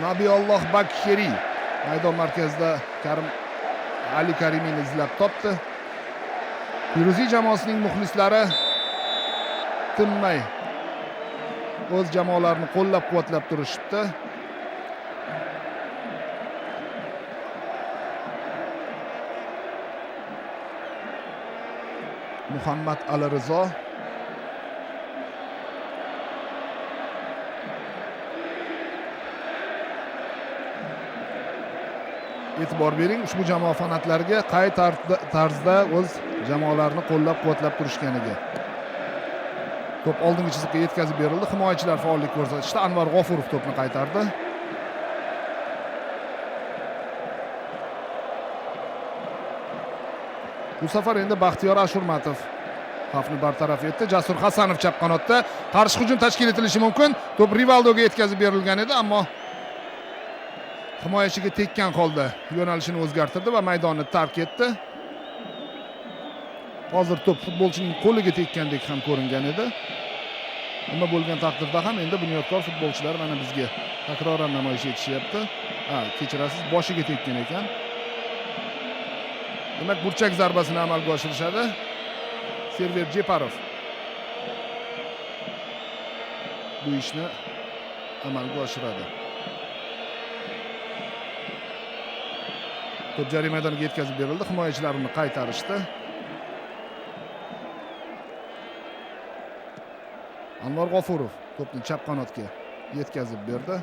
Nabiolloh Bakheri maydon markazida Karim Ali Karimini izlab topdi. Firuziy jamoasining muxlislari tinmay o'z jamoalarini qo'llab-quvvatlab turishibdi. Muhammad Alirizo e'tibor bering ushbu jamoa fanatlariga qay tarzda o'z jamoalarini qo'llab-quvvatlab turishganiga. To'p oldingi chiziqqa yetkazib berildi. Himoyachilar faollik ko'rsatishdi. Anvar G'ofurov to'pni qaytardi. Bu safar endi Baxtiyor Ashurmatov xavfni bartaraf etdi. Jasur Hasanov chap qanotda qarshi hujum tashkil etilishi mumkin. To'p Rivaldoga yetkazib berilgan edi, ammo himoyachiga tekkan holda yo'nalishini o'zgartirdi va maydonni tark etdi. Hozir to'p futbolchining qo'liga tekkandek ham ko'ringan edi. Nima bo'lgan taqdirda ham endi Bunyodkor futbolchilar mana bizga takroran namoyish etishyapti. Ha, kechirasiz, boshiga tekkan ekan. Demak, burchak zarbasini amalga oshirishadi. Server Jeparov bu ishni amalga oshiradi. To'p jarima maydoniga yetkazib berildi. Himoyachilar uni qaytarishdi. Anvar G'ofurov to'pni chap qanotga yetkazib berdi.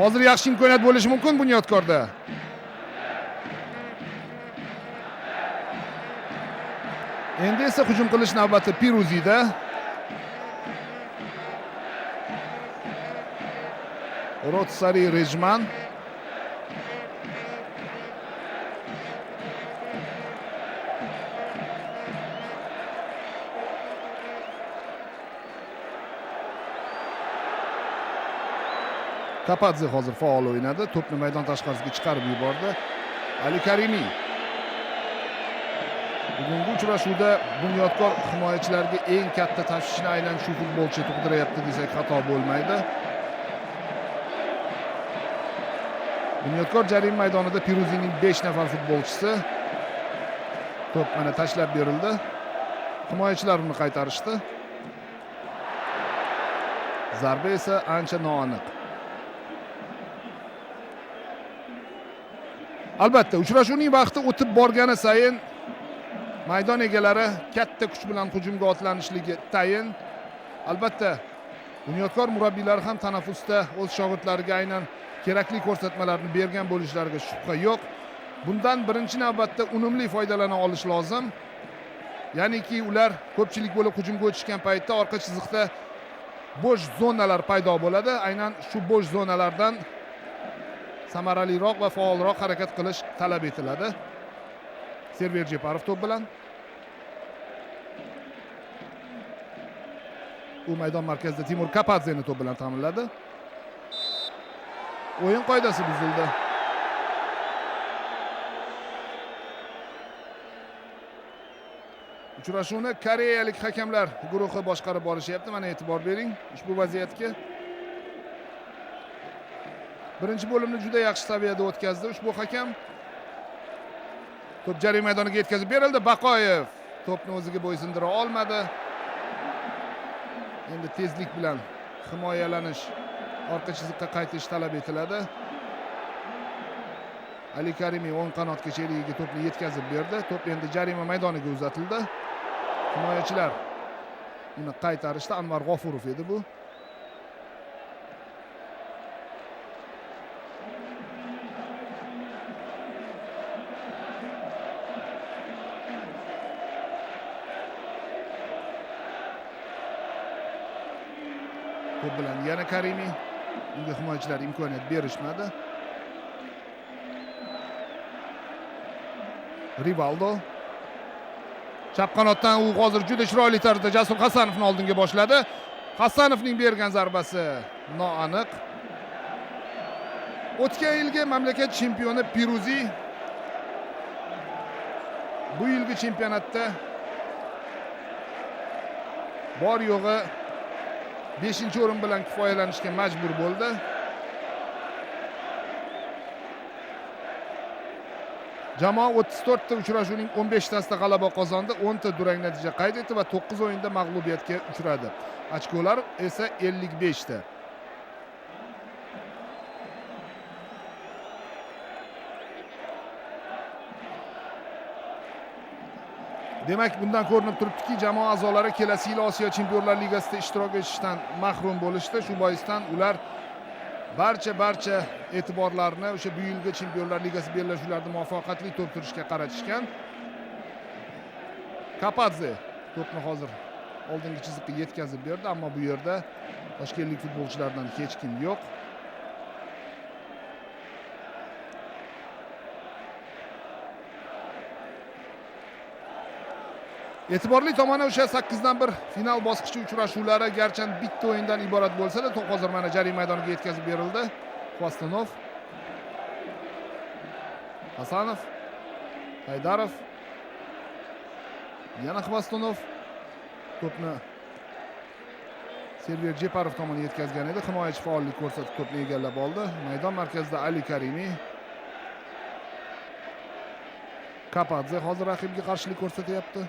Hozir yaxshi imkoniyat bo'lishi mumkin Bunyodkorda. Endi esa hujum qilish navbati Piruziyda. Rotsari Rejman. Kapadze hozir faol o'ynadi. To'pni maydon tashqarisiga chiqarib yubordi. Ali Karimi. Bugungi uchrashuvda Bunyodkor himoyachilariga eng katta tashvishni aynan shu futbolchi tug'diryapti desak xato bo'lmaydi. Bunyodkor jarima maydonida Piruzining 5 nafar futbolchisi. To'p mana tashlab berildi. Himoyachilar uni qaytarishdi. Zarba esa ancha noaniq. Albatta, uchrashuvning vaqti o'tib borgani sayin maydon egalari katta kuch bilan hujumga otlanishligi tayin. Albatta, Bunyodkor murabbiylari ham tanaffusda o'z shogirdlariga aynan kerakli ko'rsatmalarni bergan bo'lishlariga shubha yo'q. Bundan birinchi navbatda unumli foydalana olish lozim. Ya'niki ular ko'pchilik bo'lib hujumga o'tishgan paytda orqa chiziqda bo'sh zonalar paydo bo'ladi. Aynan shu bo'sh zonalardan samaraliroq va faolroq harakat qilish talab etiladi. Server Jeparov to'p bilan. U maydon markazida Timur Kapadzeni to'p bilan ta'minladi. O'yin qoidasi buzildi. Uchrashuvni koreyalik hakamlar guruhi boshqarib borishyapti. Mana e'tibor bering ushbu vaziyatga. Birinchi bo'limni juda yaxshi saviyada o'tkazdi ushbu hakam. To'p jarima maydoniga yetkazib berildi. Baqoyev to'pni o'ziga bo'ysundira olmadi. Endi tezlik bilan himoyalanish, orqa chiziqqa qaytish talab etiladi. Ali Karimiy o'ng qanotga cherigiga to'pni yetkazib berdi. To'p endi jarima maydoniga uzatildi. Himoyachilar uni qaytarishdi. Anvar G'ofurov edi bu. To'p bilan yana Karimiy. Unga himoyachilar imkoniyat berishmadi. Rivaldo chap qanotdan u hozir juda chiroyli tarzda Jasur Hasanovni oldinga boshladi. Hasanovning bergan zarbasi noaniq. O'tgan yilgi mamlakat chempioni Piruziy bu yilgi chempionatda bor yo'g'i 5-o'rin bilan kifoyalanishga majbur bo'ldi. Jamoa 34 ta uchrashuvning 15 tasida g'alaba qozondi, 10 ta durang natija qayd etdi va 9 o'yinda mag'lubiyatga uchradi. Ochkolar esa 55 ta. Demak, bundan ko'rinib turibdiki, jamoa a'zolari kelasi yil Osiyo Chempionlar Ligasida ishtirok etishdan mahrum bo'lishdi. Shu boisdan ular barcha e'tiborlarni o'sha bu yilgi Chempionlar Ligasi bellashuvlarida muvaffaqiyatli to'p surishga qaratishgan. Kapadze to'pni hozir oldingi chiziqqa yetkazib berdi, ammo bu yerda toshkentlik futbolchilardan hech kim yo'q. E'tiborli tomoni o'sha 8-1 final bosqichi uchrashuvlari garchi bitta o'yindan iborat bo'lsa-da, to'p hozir mana jarima maydoniga yetkazib berildi. Xvostunov, Hasanov, Haydarov, yana Xvostunov to'pni Server Jeparov tomoniga yetkazgan edi. Himoyachi faollik ko'rsatib to'pni egallab oldi. Maydon markazida Ali Karimiy. Kapadze hozir raqibga qarshilik ko'rsatyapti.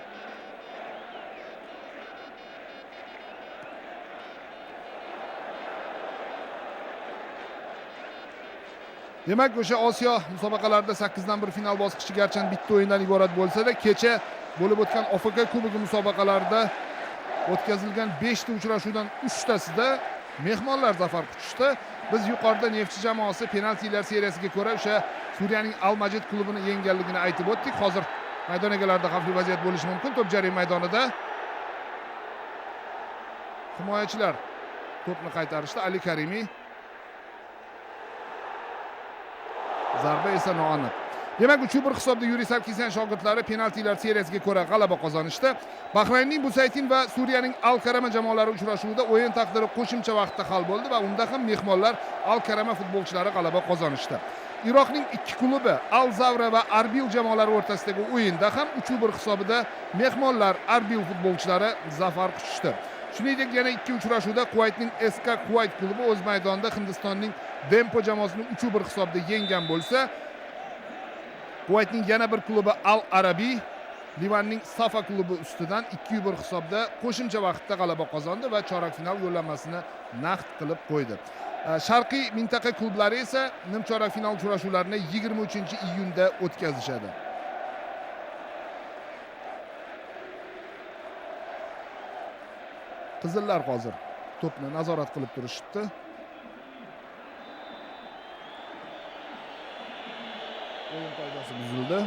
Demak, o'sha Osiyo musobaqalarida 8-1 final bosqichi garchi bitta o'yindan iborat bo'lsa-da, kecha bo'lib o'tgan OFK Kubogi musobaqalarida o'tkazilgan 5 ta uchrashuvdan 3 tasida mehmonlar zafar quchishdi. Biz yuqorida Neftchi jamoasi penaltilar seriyasiga ko'ra o'sha Suriyaning Al Majid klubini yengganligini aytib o'tdik. Hozir maydon egalarida xavfli vaziyat bo'lishi mumkin. To'p jarima maydonida. Himoyachilar to'pni qaytarishdi. Ali Karimiy. Zarba esa noaniq. Demak, 3-1 hisobda Yuriy Sarkisyan shogirdlari penaltilar seriyasiga ko'ra g'alaba qozonishdi. Bahraynning Busaytin va Suriyaning Al Karama jamoalari uchrashuvida o'yin taqdiri qo'shimcha vaqtda hal bo'ldi va unda ham mehmonlar Al Karama futbolchilari g'alaba qozonishdi. Iroqning ikki klubi Al Zavra va Arbil jamoalari o'rtasidagi o'yinda ham 3-1 hisobida mehmonlar Arbil futbolchilari zafar quchishdi. Shuningdek, yana ikki uchrashuvda Kuvaytning SK Kuvayt klubi o'z maydonida Hindistonning Dempo jamoasini 3-1 hisobda yenggan bo'lsa, Kuvaytning yana bir klubi Al Arabiy Livanning Safa klubi ustidan 2-1 hisobda qo'shimcha vaqtda g'alaba qozondi va chorak final yo'llanmasini naqd qilib qo'ydi. Sharqiy mintaqa klublari esa nimchorak final uchrashuvlarini 23-iyunda o'tkazishadi. Qizillar hozir to'pni nazorat qilib turishibdi. O'yin qoidasi buzildi.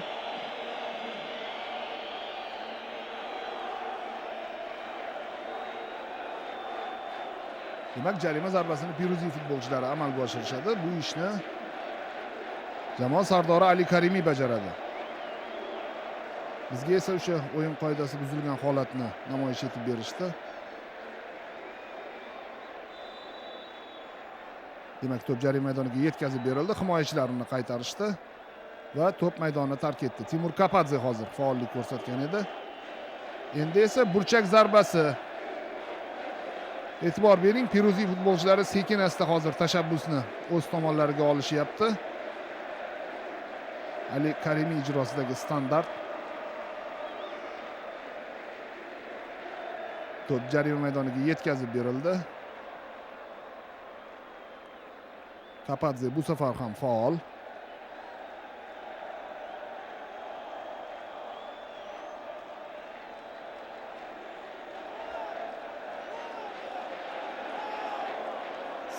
Demak, jarima zarbasini Piruziy futbolchilari amalga oshirishadi. Bu ishni Jamoa sardori Ali Karimiy bajaradi. Bizga esa o'sha o'yin qoidasi buzilgan holatni namoyish etib berishdi. Demak, to'p jarima maydoniga yetkazib berildi. Himoyachilar uni qaytarishdi va to'p maydonni tark etdi. Timur Kapadze hozir faollik ko'rsatgan edi. Endi esa burchak zarbasi. E'tibor bering, Piruziy futbolchilari sekin asta hozir tashabbusni o'z tomonlariga olishyapti. Ali Karimiy ijrosidagi standart. To'p jarima maydoniga yetkazib berildi. Kapadze bu safar ham faol.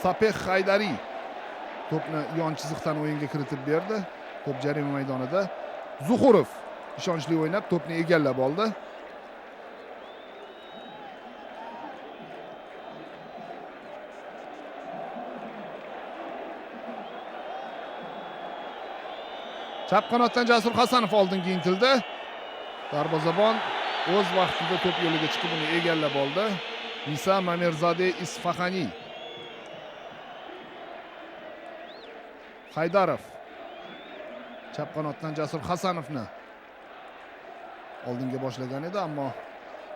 Sapeh Haydariy to'pni yon chiziqdan o'yinga kiritib berdi. To'p jarima maydonida. Zuhurov ishonchli o'ynab to'pni egallab oldi. Chap qanotdan Jasur Hasanov oldinga intildi. Darvozabon o'z vaqtida to'p yo'liga chiqib uni egallab oldi. Nisa Mamirzade Isfahaniy. Haydarov chap qanotdan Jasur Hasanovni oldinga boshlagan edi, ammo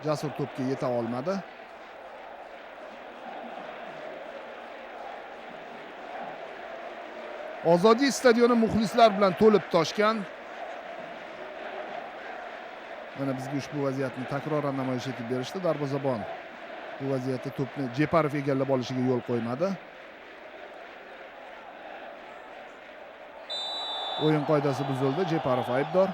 Jasur to'pga yeta olmadi. Ozodiy stadioni muxlislar bilan to'lib toshgan. Mana bizga ushbu vaziyatni takroran namoyish etib berishdi. Darvozabon bu vaziyatda to'pni Jeparov egallab olishiga yo'l qo'ymadi. O'yin qoidasi buzildi. Jeparov aybdor.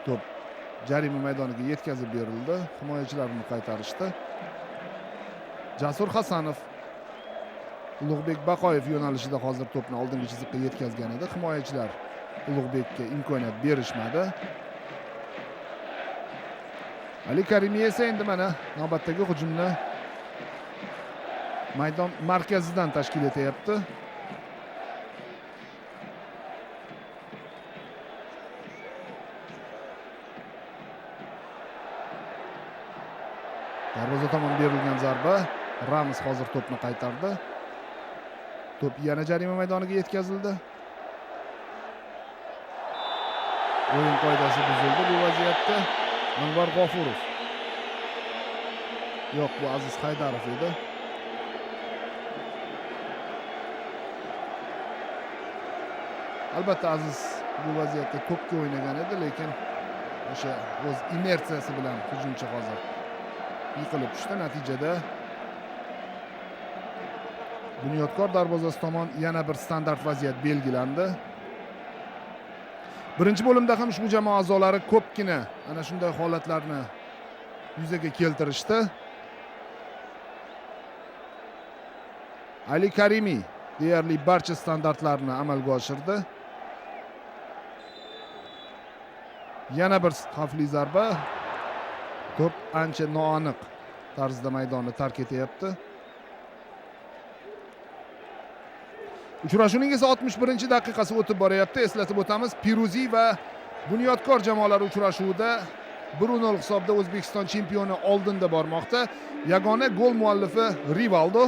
To'p jarima maydoniga yetkazib berildi. Himoyachilar uni qaytarishdi. Jasur Hasanov Ulug'bek Baqoyev yo'nalishida hozir to'pni oldingi chiziqqa yetkazgan edi. Himoyachilar Ulug'bekka imkoniyat berishmadi. Ali Karimiy esa endi mana navbatdagi hujumni maydon markazidan tashkil etyapti. Darvoza tomon berilgan zarba. Ramos hozir to'pni qaytardi. To'p yana jarima maydoniga yetkazildi. O'yin qoidasi buzildi bu vaziyatda. Anvar G'ofurov. Yo'q, bu Aziz Haydarov edi. Albatta Aziz bu vaziyatda to'pga o'ynagan edi, lekin o'sha o'z inertsiyasi bilan hujumchi hozir yiqilib tushdi. Natijada Bunyodkor darvozasi tomon yana bir standart vaziyat belgilandi. Birinchi bo'limda ham ushbu jamoa a'zolari ko'pgina ana shunday holatlarni yuzaga keltirishdi. Ali Karimiy deyarli barcha standartlarni amalga oshirdi. Yana bir xavfli zarba. To'p ancha noaniq tarzda maydonni tark etyapti. Uchrashuvning esa 61-daqiqasi o'tib boryapti. Eslatib o'tamiz, Piruziy va Bunyodkor jamoalari uchrashuvida 1-0 hisobida O'zbekiston chempioni oldinda bormoqda. Yagona gol muallifi Rivaldo.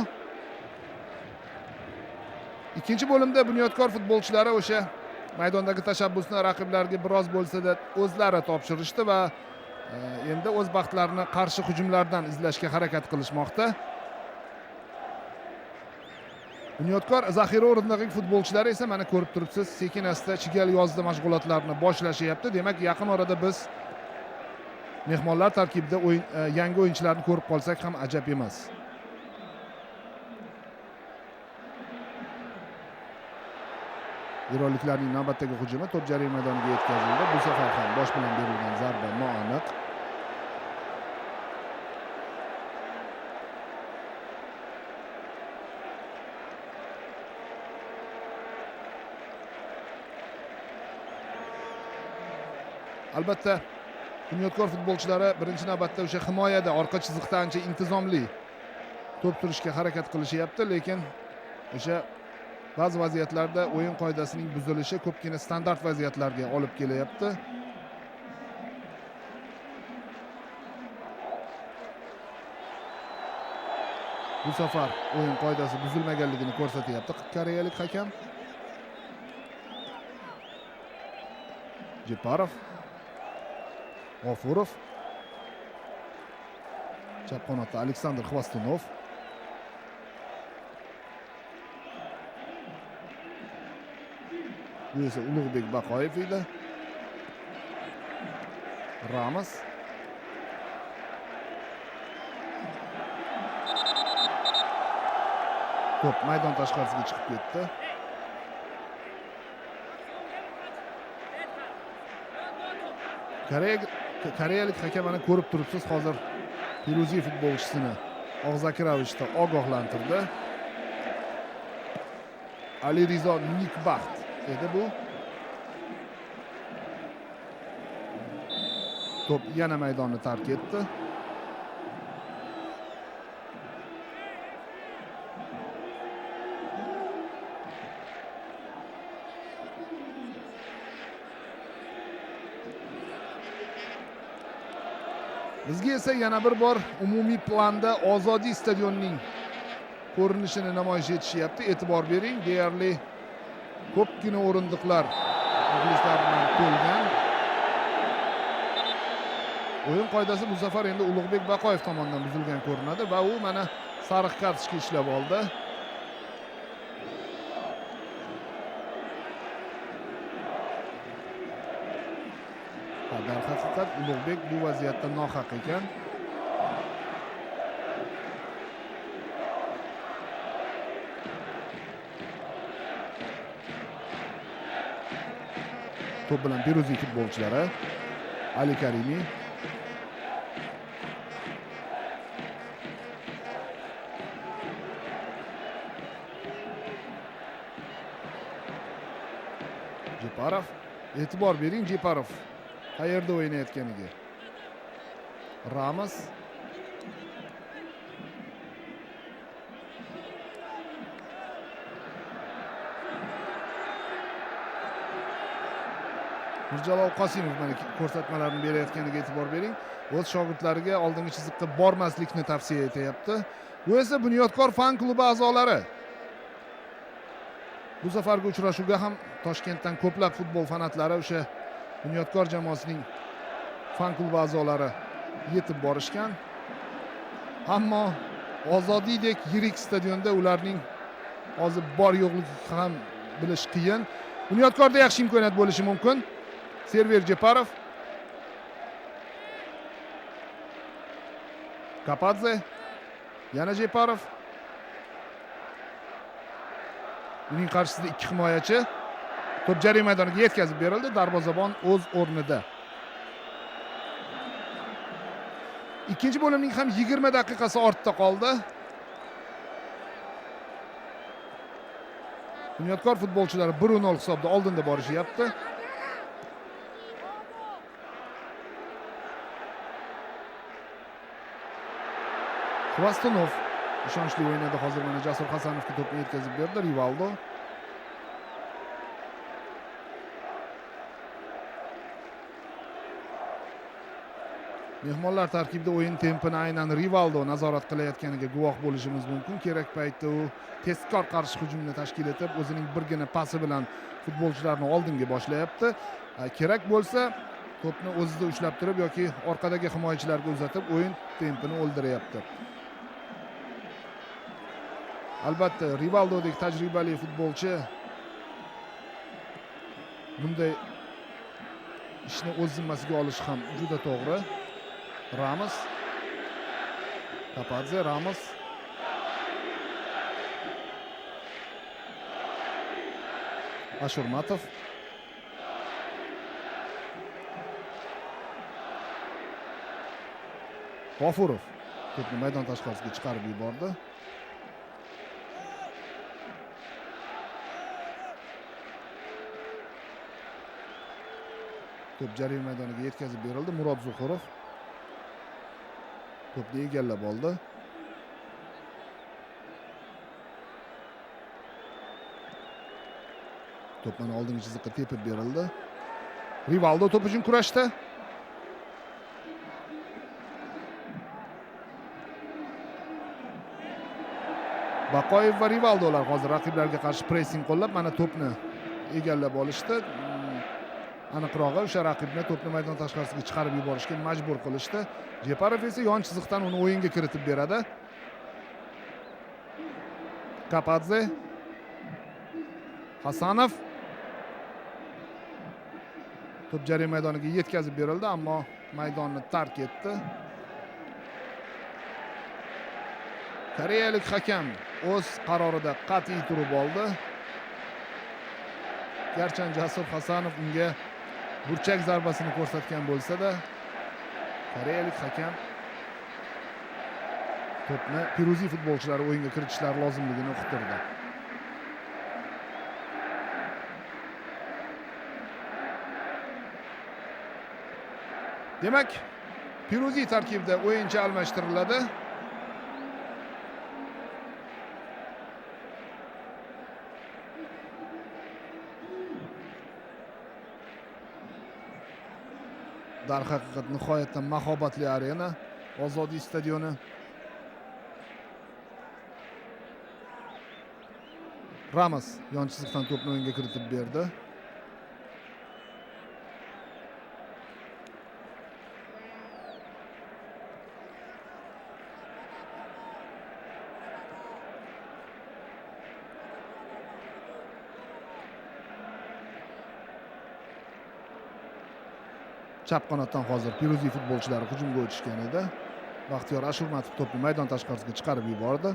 Ikkinchi bo'limda Bunyodkor futbolchilari o'sha maydondagi tashabbusni raqiblarga biroz bo'lsa-da o'zlari topshirishdi va endi o'z baxtlarini qarshi hujumlardan izlashga harakat qilishmoqda. Bunyodkor zaxira o'rnidagi futbolchilari esa mana ko'rib turibsiz, sekin asta chigal yozda mashg'ulotlarni boshlashyapti. Demak, yaqin orada biz mehmonlar tarkibida yangi o'yinchilarni ko'rib qolsak ham ajab emas. Eronliklarning navbatdagi hujumi to'p jarima maydoniga yetkazildi. Bu safar ham bosh bilan berilgan zarba noaniq. Albatta Bunyodkor futbolchilari birinchi navbatda o'sha himoyada, orqa chiziqda ancha intizomli to'p surishga harakat qilishyapti, lekin o'sha ba'zi vaziyatlarda o'yin qoidasining buzilishi ko'pgina standart vaziyatlarga olib kelyapti. Bu safar o'yin qoidasi buzilmaganligini ko'rsatyapti koreyalik hakam. Jeparov, G'ofurov, chap qanotda Aleksandr Xvostunov. Bu esa Ulug'bek Baqoyev edi. Ramos. To'p maydon tashqarisiga chiqib ketdi. Koreyalik hakam mana ko'rib turibsiz, hozir Feruziy futbolchisini og'zaki ravishda ogohlantirdi. Alirizo Nikbaxt edi bu. To'p yana maydonni tark etdi. Bizga esa yana bir bor umumiy planda Ozodi stadionining ko'rinishini namoyish etishyapti. E'tibor bering, deyarli ko'pgina o'rindiqlar muxlislar bilan to'lgan. O'yin qoidasi bu safar endi Ulug'bek Baqoyev tomonidan buzilgan ko'rinadi va u mana sariq kartochka ishlab oldi. Darhaqiqat Ulug'bek bu vaziyatda nohaq ekan. To'p bilan Feruziy futbolchilari Ali Karimi, Jeparov. E'tibor bering, Jeparov qayerda o'ynayotganiga. Ramos. Mirjalol Qosimov mana ko'rsatmalarni berayotganiga e'tibor bering. O'z shogirdlariga oldingi chiziqqa bormaslikni tavsiya etyapti. Bu esa Bunyodkor fan klubi a'zolari. Bu safargi uchrashuvga ham Toshkentdan ko'plab futbol fanatlari, o'sha Bunyodkor jamoasining fan klubi a'zolari yetib borishgan. Ammo Ozodiydek yirik stadionda ularning hozir bor yo'qligi ham bilish qiyin. Bunyodkorda yaxshi imkoniyat bo'lishi mumkin. Server Jeparov. Kapadze. Yana Jeparov. Uning qarshisida ikki himoyachi. To'p jarima maydoniga yetkazib berildi. Darvozabon o'z o'rnida. Ikkinchi bo'limning ham 20 daqiqasi ortda qoldi. Bunyodkor futbolchilari 1-0 hisobda oldinda borishyapti. Xvostunov ishonchli o'ynadi. Hozir mana Jasur Hasanovga to'pni yetkazib berdi. Rivaldo. Mehmonlar tarkibida o'yin tempini aynan Rivaldo nazorat qilayotganiga guvoh bo'lishimiz mumkin. Kerak paytda u tezkor qarshi hujumni tashkil etib, o'zining birgina pasi bilan futbolchilarni oldinga boshlayapti. Kerak bo'lsa to'pni o'zida ushlab turib yoki orqadagi himoyachilarga uzatib o'yin tempini o'ldiryapti. Albatta Rivaldodek tajribali futbolchi bunday ishni o'z zimmasiga olishi ham juda to'g'ri. Ramos, Kapadze, Ramos. Ashurmatov. G'ofurov to'pni maydon tashqarisiga chiqarib yubordi. To'p jarima maydoniga yetkazib berildi. Murod Zuhurov to'pni egallab oldi. To'p mana oldingi chiziqqa tepib berildi. Rivaldo to'p uchun kurashdi. Baqoyev va Rivaldolar hozir raqiblarga qarshi pressing qo'llab mana to'pni egallab olishdi. Aniqrog'i o'sha raqibni to'pni maydon tashqarisiga chiqarib yuborishga majbur qilishdi. Jeparov esa yon chiziqdan uni o'yinga kiritib beradi. Kapadze, Hasanov. To'p jarima maydoniga yetkazib berildi, ammo maydonni tark etdi. Koreyalik hakam o'z qarorida qat'iy turib oldi. Garchi Jasur Hasanov unga burchak zarbasini ko'rsatgan bo'lsa-da, koreyalik hakam to'pni Piruziy futbolchilari o'yinga kiritishlari lozimligini uqtirdi. Demak, Piruziy tarkibida o'yinchi almashtiriladi. Darhaqiqat nihoyatda mahobatli arena, Ozodlik stadioni. Ramos yon chiziqdan to'pni o'yinga kiritib berdi. Chap qanotdan hozir Piruziy futbolchilari hujumga o'tishgan edi. Baxtiyor Ashurmatov to'pni maydon tashqarisiga chiqarib yubordi.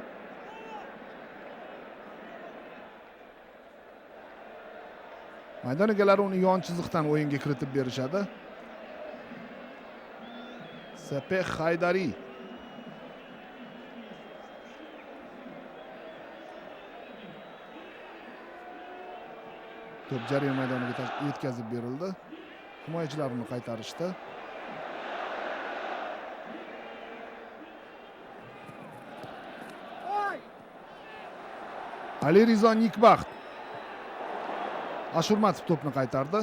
Maydon egalari uni yon chiziqdan o'yinga kiritib berishadi. Sepeh Haydari. To'p jarima maydoniga yetkazib berildi. Himoyachilar uni qaytarishdi. Ali Rizo Nikbaxt. Ashurmatov to'pni qaytardi.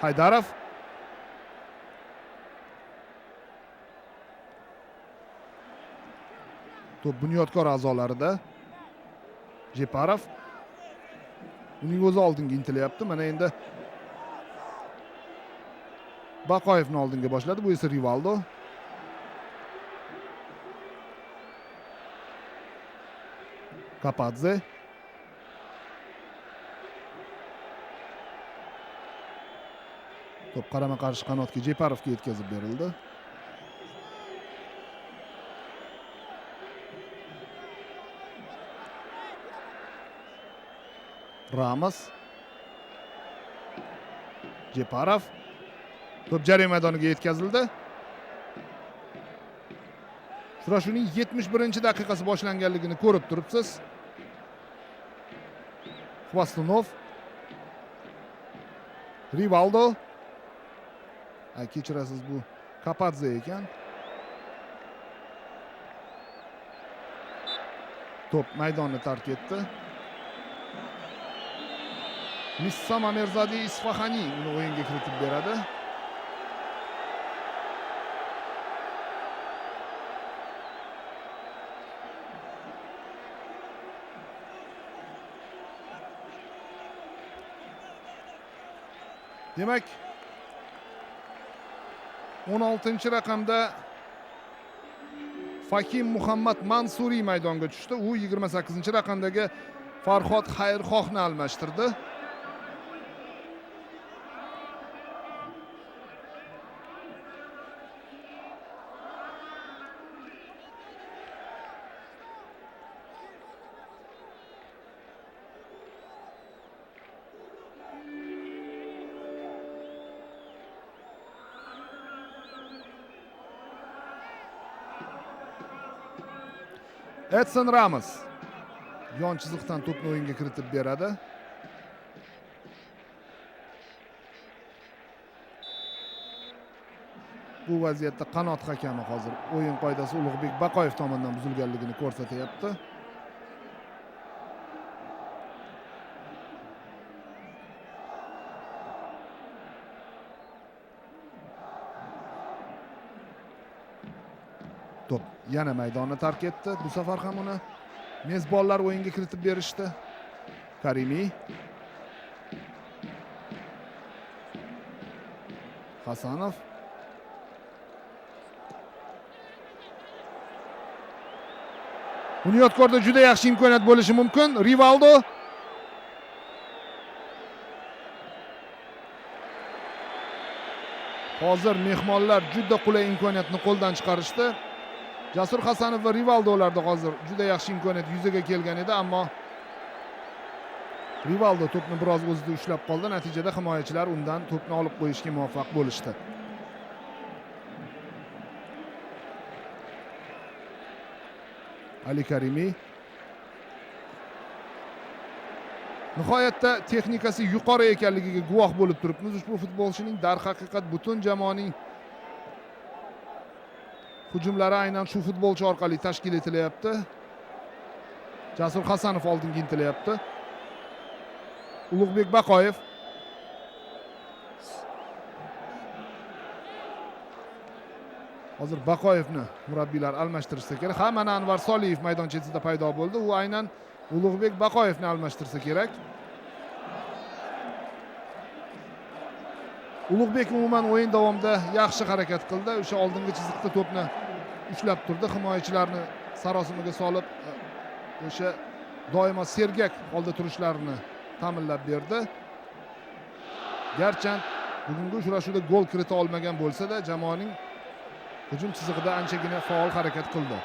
Haydarov. To'p Bunyodkor a'zolarida. Jeparov. Uning o'zi oldinga intilyapti. Mana endi Baqoyevni oldinga boshladi. Bu esa Rivaldo. Kapadze. To'p qarama-qarshi qanotga Jeparovga yetkazib berildi. Ramos. Jeparov. To'p jarima maydoniga yetkazildi. Uchrashuvning 71-daqiqasi boshlanganligini ko'rib turibsiz. Xvastunov. Rivaldo. Kechirasiz, bu Kapadze ekan. To'p maydonni tark etdi. Missam Amirzadi Isfahani uni o'yinga kiritib beradi. Demak, 16-raqamda Fakim Muhammad Mansuriy maydonga tushdi. U 28-raqamdagi Farhod Xayrxohni almashtirdi. Edson Ramos yon chiziqdan to'pni o'yinga kiritib beradi. Bu vaziyatda qanot hakami hozir o'yin qoidasi Ulug'bek Baqoyev tomonidan buzilganligini ko'rsatyapti. To'p yana maydonni tark etdi. Bu safar ham uni mezbonlar o'yinga kiritib berishdi. Karimi. Hasanov. Bunyodkorda juda yaxshi imkoniyat bo'lishi mumkin. Rivaldo. Hozir mehmonlar juda qulay imkoniyatni qo'ldan chiqarishdi. Jasur Hasanov va Rivaldo ularda hozir juda yaxshi imkoniyat yuzaga kelgan edi, ammo Rivaldo to'pni biroz o'zida ushlab qoldi. Natijada himoyachilar undan to'pni olib qo'yishga muvaffaq bo'lishdi. Ali Karimi. Nihoyatda texnikasi yuqori ekanligiga guvoh bo'lib turibmiz. Ushbu futbolchining darhaqiqat butun jamoaning hujumlari aynan shu futbolchi orqali tashkil etilyapti. Jasur Hasanov oldinga intilyapti. Ulug'bek Baqoyev. Hozir Baqoyevni murabbiylar almashtirishsa kerak. Ha, mana Anvar Soliyev maydon chetida paydo bo'ldi. U aynan Ulug'bek Baqoyevni almashtirsa kerak. Ulug'bek umuman o'yin davomida yaxshi harakat qildi. O'sha oldingi chiziqda to'pni ushlab turdi. Himoyachilarni sarosimaga solib, o'sha doimo sergak holda turishlarini ta'minlab berdi. Garchi bugungi uchrashuvda gol kirita olmagan bo'lsa-da, jamoaning hujum chizig'ida anchagina faol harakat qildi.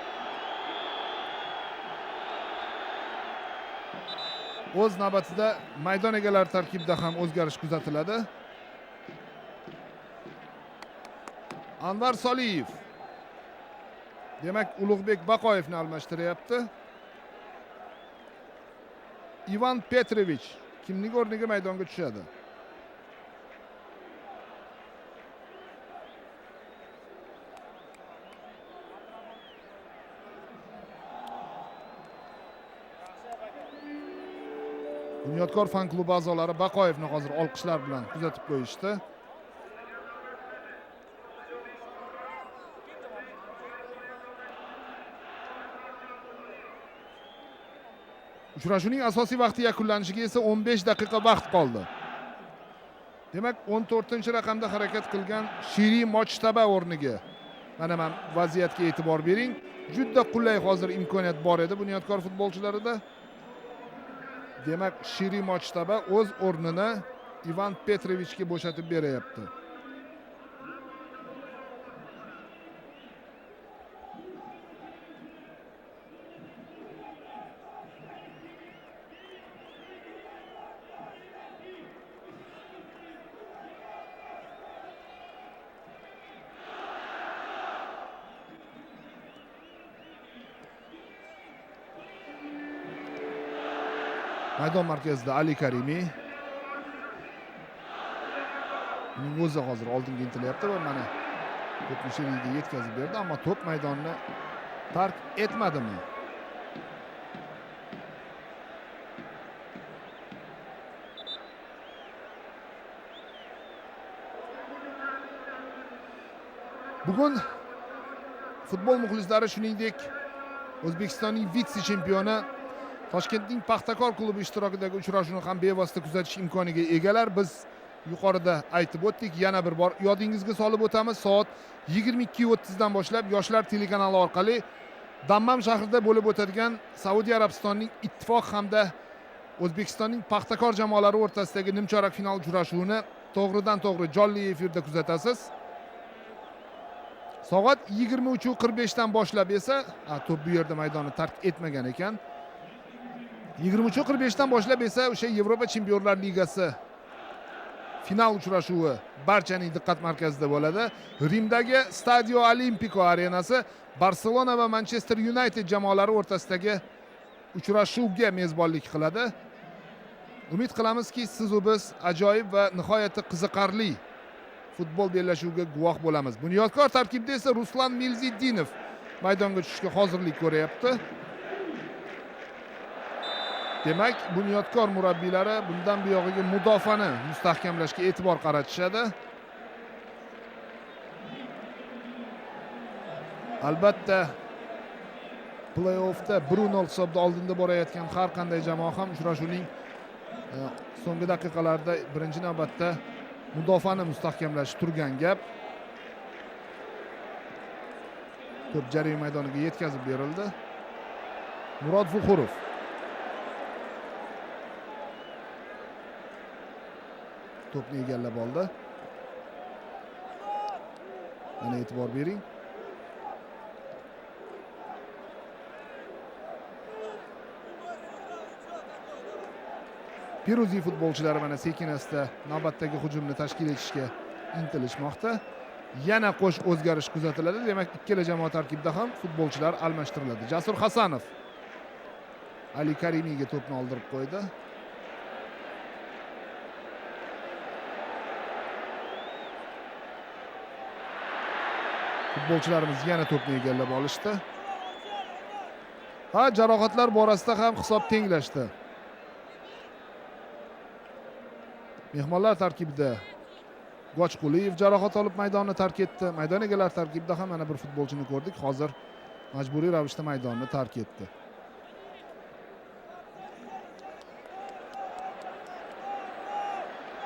O'z navbatida maydon egalari tarkibida ham o'zgarish kuzatiladi. Anvar Soliyev. Demak, Ulug'bek Baqoyevni almashtiryapti. Ivan Petrovich kimning o'rniga maydonga tushadi? Bunyodkor fan klubi a'zolari Baqoyevni hozir olqishlar bilan kuzatib qo'yishdi. Uchrashuvning asosiy vaqti yakunlanishiga esa 15 daqiqa vaqt qoldi. Demak, 14-raqamda harakat qilgan Shiri Mochtaba o'rniga. Mana men vaziyatga e'tibor bering. Juda qulay hozir imkoniyat bor edi Bunyodkor futbolchilarida. Demak, Shiri Mochtaba o'z o'rnini Ivan Petrovichga bo'shatib beryapti. Maydon markazida Ali Karimi. Uning o'zi hozir oldinga intilyapti va mana to'pni Shiriga yetkazib berdi, ammo to'p maydonni tark etmadimi? Bugun futbol muxlislari shuningdek O'zbekistonning vitse-chempioni Toshkentning Paxtakor klubi ishtirokidagi uchrashuvni ham bevosita kuzatish imkoniga egalar. Biz yuqorida aytib o'tdik, yana bir bor yodingizga solib o'tamiz. Soat 22:30 dan boshlab Yoshlar telekanali orqali Dammam shahrida bo'lib o'tadigan Saudiya Arabistonining Ittifoq hamda O'zbekistonning Paxtakor jamoalari o'rtasidagi nimchorak final uchrashuvini to'g'ridan to'g'ri jonli efirda kuzatasiz. Soat 23:45 dan boshlab esa, to'p bu yerda maydonni tark etmagan ekan. 23:45 dan boshlab esa o'sha Yevropa Chempionlar Ligasi final uchrashuvi barchaning diqqat markazida bo'ladi. Rimdagi Stadio Olimpico arenasi Barselona va Manchester United jamoalari o'rtasidagi uchrashuvga mezbonlik qiladi. Umid qilamizki, siz u biz ajoyib va nihoyatda qiziqarli futbol bellashuviga guvoh bo'lamiz. Bunyodkor tarkibida esa Ruslan Milziddinov maydonga tushishga hozirlik ko'ryapti. Demak, Bunyodkor murabbiylari bundan buyog'iga mudofaani mustahkamlashga e'tibor qaratishadi. Albatta, play-offda 1-0 hisobda oldinda borayotgan har qanday jamoa ham uchrashuvning so'nggi daqiqalarida birinchi navbatda mudofaani mustahkamlash turgan gap. To'p jarima maydoniga yetkazib berildi. Murod Zuhurov. To'pni egallab oldi. Mana e'tibor bering. Piruziy futbolchilari mana sekin asta navbatdagi hujumni tashkil etishga intilishmoqda. Yana qo'sh o'zgarish kuzatiladi. Demak, ikkala jamoa tarkibida ham futbolchilar almashtiriladi. Jasur Hasanov Ali Karimiyga to'pni oldirib qo'ydi. Futbolchilarimiz yana to'pni egallab olishdi. Ha, jarohatlar borasida ham hisob tenglashdi. Mehmonlar tarkibida Gochquliyev jarohat olib maydonni tark etdi. Maydon egalari tarkibida ham mana bir futbolchini ko'rdik. Hozir majburiy ravishda maydonni tark etdi.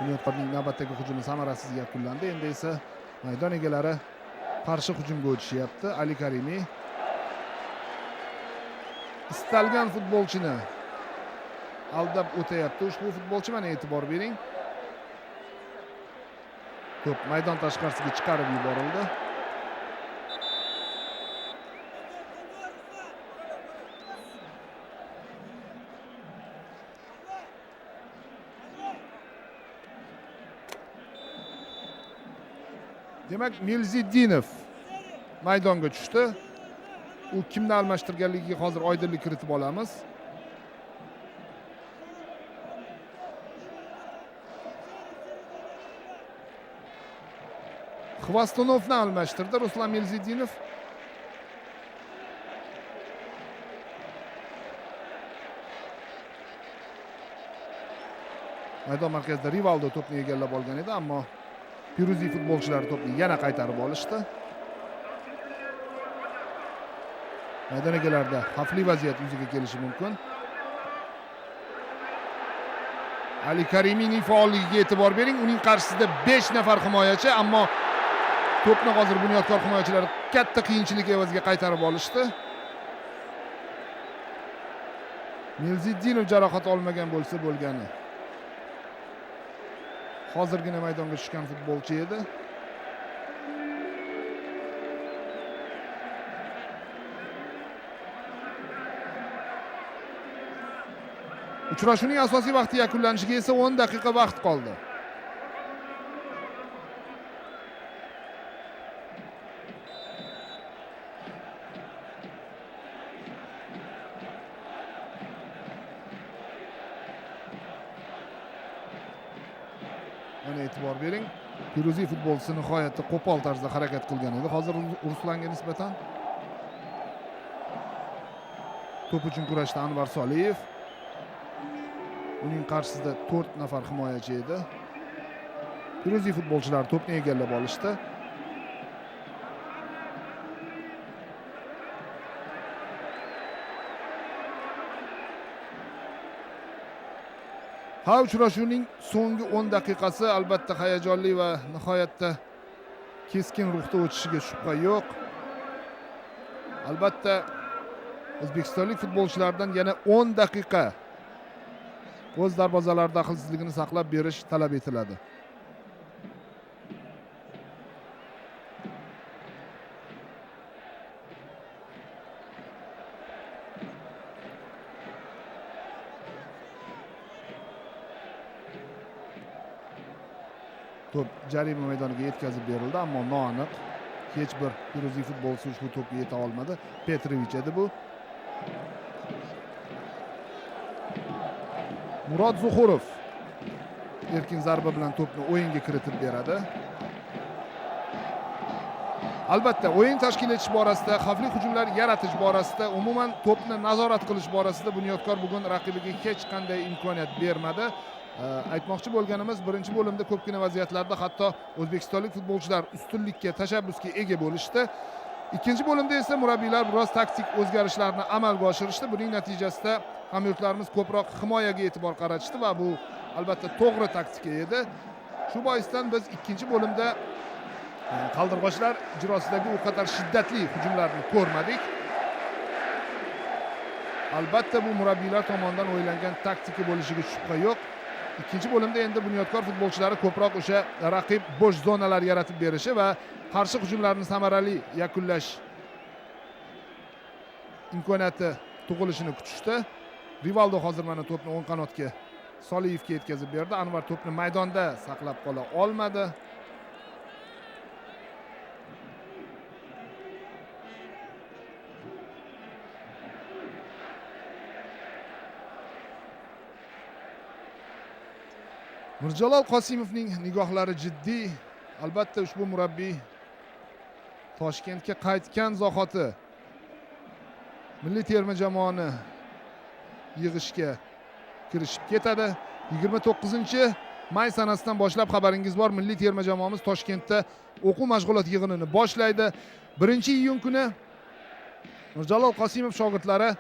Bunyodkorning navbatdagi hujumi samarasiz yakunlandi. Endi esa maydon egalari qarshi hujumga o'tishyapti. Ali Karimiy istalgan futbolchini aldab o'tayapti. Ushbu futbolchi, mana e'tibor bering. To'p maydon tashqarisiga chiqarib yuborildi. Demak, Milziddinov maydonga tushdi. U kimni almashtirganligiga hozir oydinlik kiritib olamiz. Xvastunovni almashtirdi Ruslan Milziddinov. Maydon markazida Rivaldo to'pni egallab olgan edi, ammo Piruziy futbolchilari to'pni yana qaytarib olishdi. Maydon egalarida xavfli vaziyat yuzaga kelishi mumkin. Ali Karimiyning faolligiga e'tibor bering. Uning qarshisida 5 nafar himoyachi, ammo to'pni hozir Bunyodkor himoyachilari katta qiyinchilik evaziga qaytarib olishdi. Milziddinov jarohat olmagan bo'lsa bo'lgani. Hozirgina maydonga tushgan futbolchi edi. Uchrashuvning asosiy vaqti yakunlanishiga esa 10 daqiqa vaqt qoldi. Mana e'tibor bering. Piruziy futbolchisi nihoyatda qo'pol tarzda harakat qilgan edi. Hozir Ruslanga nisbatan to'p uchun kurashda Anvar Soliyev. Uning qarshisida 4 nafar himoyachi edi. Piruziy futbolchilari to'pni egallab olishdi. Ha, uchrashuvning so'nggi 10 daqiqasi albatta hayajonli va nihoyatda keskin ruhda o'tishiga shubha yo'q. Albatta o'zbekistonlik futbolchilardan yana 10 daqiqa o'z darvozalarida daxlsizligini saqlab berish talab etiladi. To'p jarima maydoniga yetkazib berildi, ammo noaniq. Hech bir Piruziy futbolchisi ushbu to'pga yeta olmadi. Petrovich edi bu. Murod Zuhurov erkin zarba bilan to'pni o'yinga kiritib beradi. Albatta, o'yin tashkil etish borasida, xavfli hujumlar yaratish borasida, umuman to'pni nazorat qilish borasida Bunyodkor bugun raqibiga hech qanday imkoniyat bermadi. Aytmoqchi bo'lganimiz, birinchi bo'limda ko'pgina vaziyatlarda hatto o'zbekistonlik futbolchilar ustunlikka, tashabbusga ega bo'lishdi. Ikkinchi bo'limda esa murabbiylar biroz taktik o'zgarishlarni amalga oshirishdi. Buning natijasida hamyurtlarimiz ko'proq himoyaga e'tibor qaratishdi va bu albatta to'g'ri taktika edi. Shu boisdan biz ikkinchi bo'limda qaldirg'ochlar ijrosidagi u qadar shiddatli hujumlarni ko'rmadik. Albatta bu murabbiylar tomonidan o'ylangan taktika bo'lishiga shubha yo'q. Ikkinchi bo'limda endi Bunyodkor futbolchilari ko'proq o'sha raqib bo'sh zonalar yaratib berishi va qarshi hujumlarni samarali yakunlash imkoniyati tug'ilishini kutishdi. Rivaldo hozir mana to'pni o'ng qanotga Soliyevga yetkazib berdi. Anvar to'pni maydonda saqlab qola olmadi. Mirjalol Qosimovning nigohlari jiddiy. Albatta ushbu murabbiy Toshkentga qaytgan zahoti milliy terma jamoani yig'ishga kirishib ketadi. 29 may sanasidan boshlab, xabaringiz bor, milliy terma jamoamiz Toshkentda o'quv mashg'ulot yig'inini boshlaydi. 1 iyun kuni Mirjalol Qosimov shogirdlari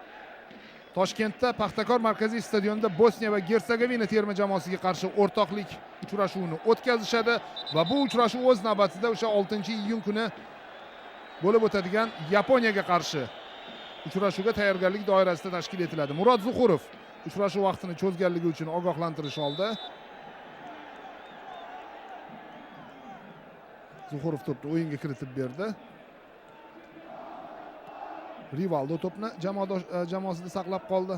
Toshkentda Paxtakor markaziy stadionida Bosniya va Gersegovina terma jamoasiga qarshi o'rtoqlik uchrashuvini o'tkazishadi va bu uchrashuv o'z navbatida o'sha 6 iyun kuni bo'lib o'tadigan Yaponiyaga qarshi uchrashuvga tayyorgarlik doirasida tashkil etiladi. Murod Zuhurov uchrashuv vaqtini cho'zganligi uchun ogohlantirish oldi. Zuhurov to'pni o'yinga kiritib berdi. Rivaldo to'pni jamoasida saqlab qoldi.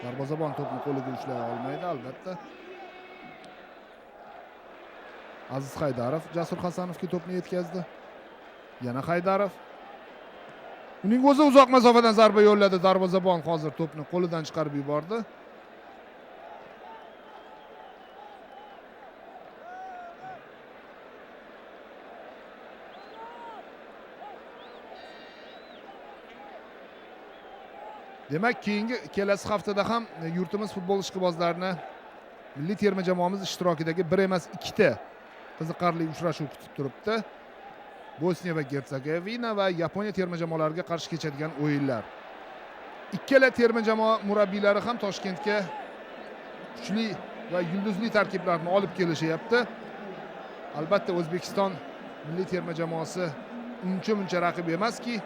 Darvozabon to'pni qo'liga ushlay olmaydi albatta. Aziz Haydarov Jasur Hasanovga to'pni yetkazdi. Yana Haydarov. Uning o'zi uzoq masofadan zarba yo'lladi. Darvozabon hozir to'pni qo'lidan chiqarib yubordi. Demak, keyingi kelasi haftada ham yurtimiz futbol ishqibozlarini milliy terma jamoamiz ishtirokidagi bir emas, ikkita qiziqarli uchrashuv kutib turibdi. Bosniya va Gersegovina va Yaponiya terma jamoalariga qarshi kechadigan o'yinlar. Ikkala terma jamoa murabbiylari ham Toshkentga kuchli va yulduzli tarkiblarni olib kelishyapti. Albatta, O'zbekiston milliy terma jamoasi uncha muncha raqib emaski,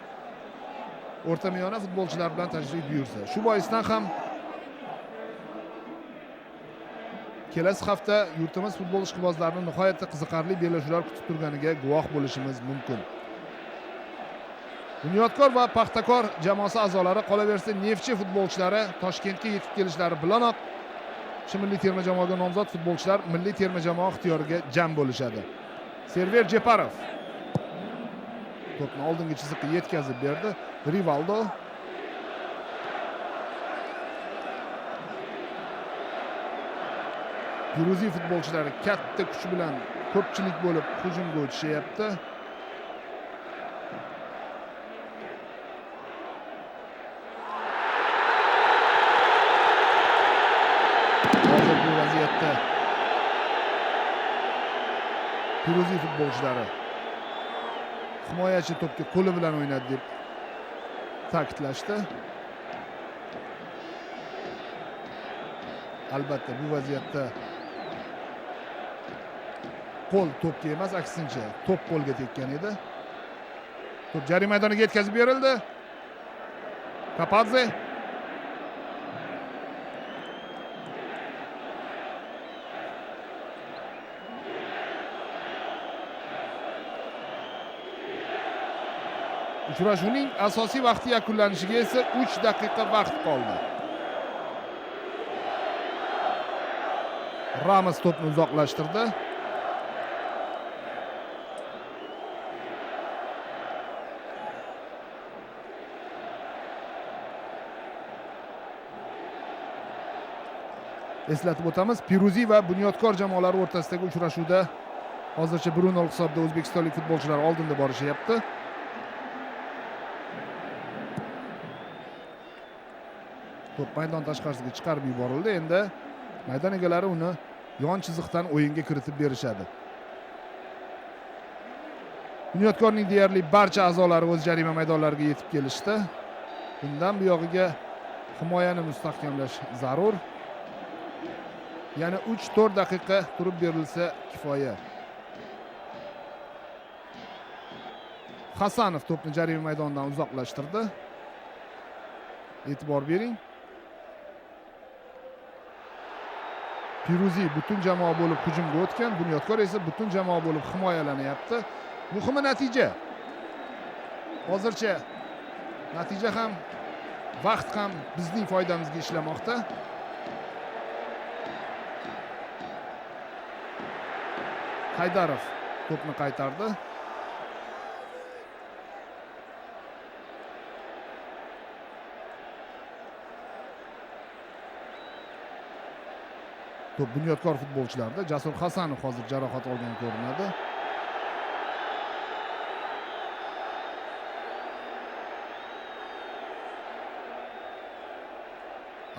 o'rtamiyona futbolchilar bilan tashrif buyursa. Shu boisdan ham kelasi hafta yurtimiz futbol ishqibozlarini nihoyatda qiziqarli bellashuvlar kutib turganiga guvoh bo'lishimiz mumkin. Bunyodkor va Paxtakor jamoasi a'zolari, qolaversa Neftchi futbolchilari Toshkentga yetib kelishlari bilanoq shu milliy terma jamoaga nomzod futbolchilar milliy terma jamoa ixtiyoriga jam bo'lishadi. Server Jeparov to'pni oldingi chiziqqa yetkazib berdi. Rivaldo. Piruziy futbolchilari katta kuch bilan ko'pchilik bo'lib hujumga o'tishyapti. Hozir bu vaziyatda Piruziy futbolchilari himoyachi to'pga qo'li bilan o'ynadi deb ta'kidlashdi. Albatta, bu vaziyatda qo'l to'pga emas, aksincha to'p qo'lga tekkan edi. To'p jarima maydoniga yetkazib berildi. Kapadze. Uchrashuvning asosiy vaqti yakunlanishiga esa 3 daqiqa vaqt qoldi. Ramos to'pni uzoqlashtirdi. Eslatib o'tamiz, Piruziy va Bunyodkor jamoalari o'rtasidagi uchrashuvda Hozircha 1-0 hisobida o'zbekistonlik futbolchilar oldinda borishyapti. To'p maydon tashqarisiga chiqarib yuborildi. Endi maydon egalari uni yon chiziqdan o'yinga kiritib berishadi. Bunyodkorning deyarli barcha a'zolari o'z jarima maydonlariga yetib kelishdi. Bundan buyog'iga himoyani mustahkamlash zarur. Yana 3-4 daqiqa turib berilsa kifoya. Hasanov to'pni jarima maydonidan uzoqlashtirdi. E'tibor bering. Piruziy butun jamoa bo'lib hujumga o'tgan, Bunyodkor esa butun jamoa bo'lib himoyalanyapti. Muhimi natija. Hozircha natija ham, vaqt ham bizning foydamizga ishlamoqda. Haydarov to'pni qaytardi. To'p Bunyodkor futbolchilarida. Jasur Hasanov hozir jarohat olgan ko'rinadi.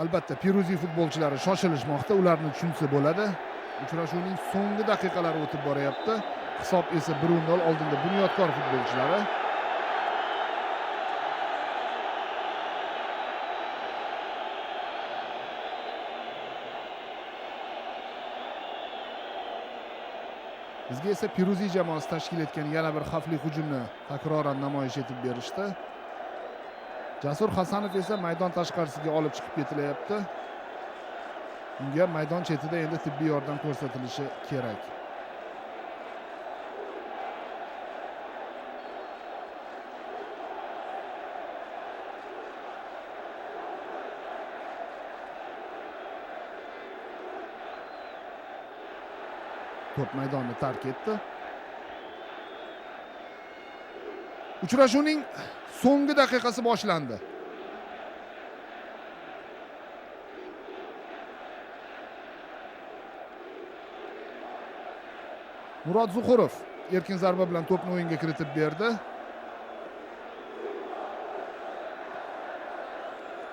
Albatta Piruziy futbolchilari shoshilishmoqda, ularni tushunsa bo'ladi. Uchrashuvning so'nggi daqiqalari o'tib boryapti. Hisob esa 1-0 oldinda Bunyodkor futbolchilari. Bizga esa Piruziy jamoasi tashkil etgan yana bir xavfli hujumni takroran namoyish etib berishdi. Jasur Hasanov esa maydon tashqarisiga olib chiqib ketilyapti. Unga maydon chetida endi tibbiy yordam ko'rsatilishi kerak. To'p maydonni tark etdi. Uchrashuvning so'nggi daqiqasi boshlandi. Murod Zuhurov erkin zarba bilan to'pni o'yinga kiritib berdi.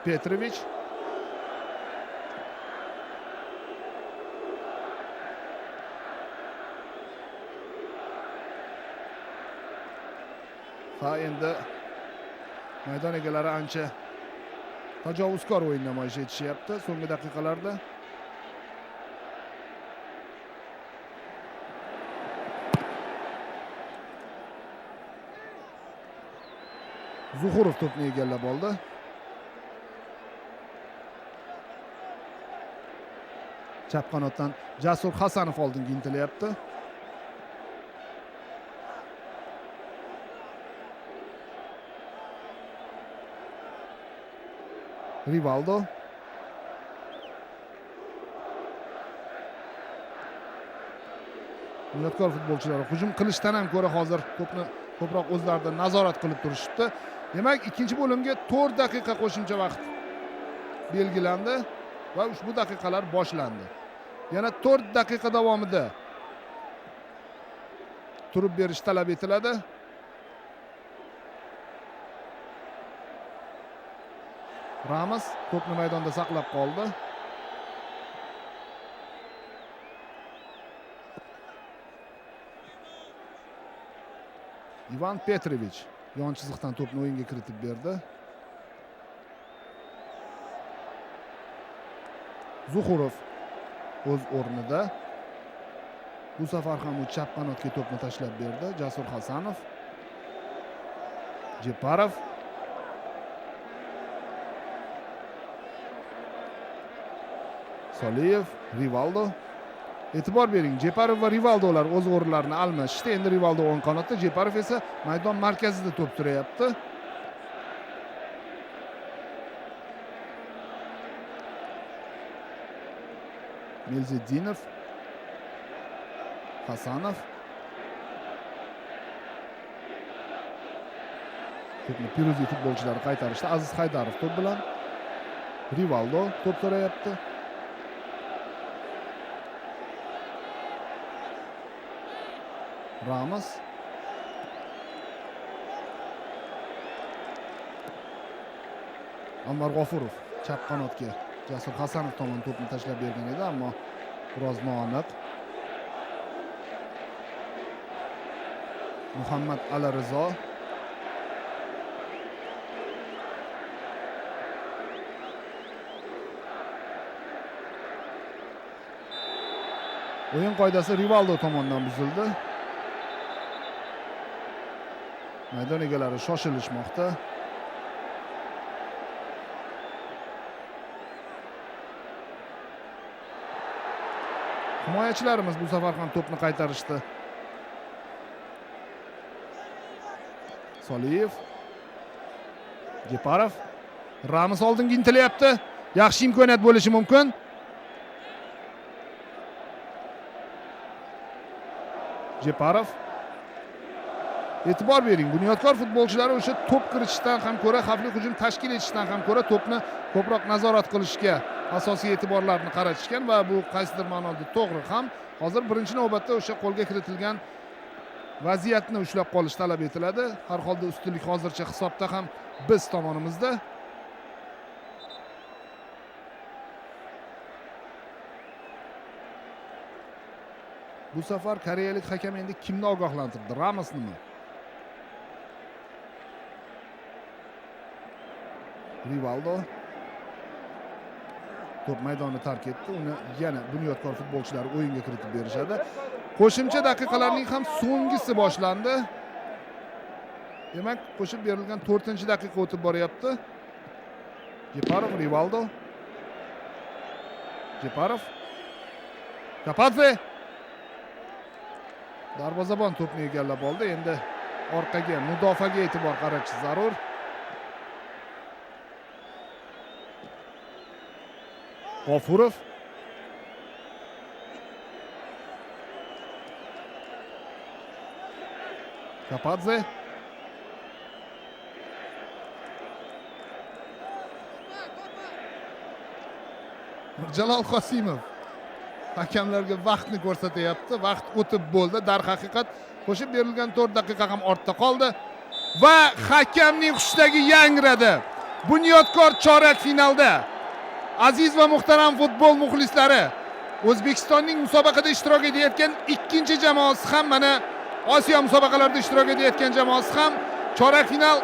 Petrovich. Ha, endi maydon egalari ancha tajovuzkor o'yin namoyish etishyapti so'nggi daqiqalarda. Zuhurov to'pni egallab oldi. Chap qanotdan Jasur Hasanov oldinga intilyapti. Rivaldo. Bunyodkor futbolchilari hujum qilishdan ham ko'ra hozir to'pni ko'proq o'zlarida nazorat qilib turishibdi. Demak, ikkinchi bo'limga 4 daqiqa qo'shimcha vaqt belgilandi va ushbu daqiqalar boshlandi. Yana 4 daqiqa davomida turib berish talab etiladi. Ramos to'pni maydonda saqlab qoldi. Ivan Petrovich yon chiziqdan to'pni o'yinga kiritib berdi. Zuhurov o'z o'rnida. Bu safar ham u chap qanotga to'pni tashlab berdi. Jasur Hasanov. Jeparov. Soliyev, Rivaldo. E'tibor bering, Jeparov va Rivaldolar o'z o'rinlarini almashishdi. Endi Rivaldo o'ng qanotda, Jeparov esa maydon markazida to'p surayapti. Melziddinov, Hasanov. To'pni Piruziy futbolchilari qaytarishdi. Aziz Haydarov to'p bilan. Rivaldo to'p so'rayapti. Ramos. Anvar G'ofurov chap qanotga Jasur Hasanov tomon to'pni tashlab bergan edi, ammo biroz noaniq. Muhammad Alarizo. O'yin qoidasi Rivaldo tomonidan buzildi. Maydon egalari shoshilishmoqda. Himoyachilarimiz bu safar ham to'pni qaytarishdi. Soliyev, Jeparov, Ramos oldinga intilyapti. Yaxshi imkoniyat bo'lishi mumkin. Jeparov. E'tibor bering, Bunyodkor futbolchilari o'sha to'p kiritishdan ham ko'ra, xavfli hujum tashkil etishdan ham ko'ra to'pni ko'proq nazorat qilishga asosiy e'tiborlarni qaratishgan va bu qaysidir ma'noda to'g'ri ham. Hozir birinchi navbatda o'sha qo'lga kiritilgan vaziyatni ushlab qolish talab etiladi. Har holda ustunlik hozircha hisobda ham biz tomonimizda. Bu safar koreyalik hakam endi kimni ogohlantirdi? Ramosnimi? Rivaldo to'p maydonni tark etdi. Uni yana Bunyodkor futbolchilari o'yinga kiritib berishadi. Qo'shimcha daqiqalarning ham so'nggisi boshlandi. Demak, qo'shib berilgan 4-daqiqa o'tib boryapti. Jeparov, Rivaldo. Jeparov. Kapadze. Darvozabon to'pni egallab oldi. Endi orqaga, mudofaaga e'tibor qaratish zarur. G'ofurov. Kapadze. Jalol Qosimov hakamlarga vaqtni ko'rsatyapti. Vaqt o'tib bo'ldi. Darhaqiqat qo'shib berilgan 4 daqiqa ham ortda qoldi va hakamning hushdagi yangradi. Bunyodkor chorak finalda. Aziz va muhtaram futbol muxlislari, O'zbekistonning musobaqada ishtirok etayotgan ikkinchi jamoasi ham, mana Osiyo musobaqalarida ishtirok etayotgan jamoasi ham chorak final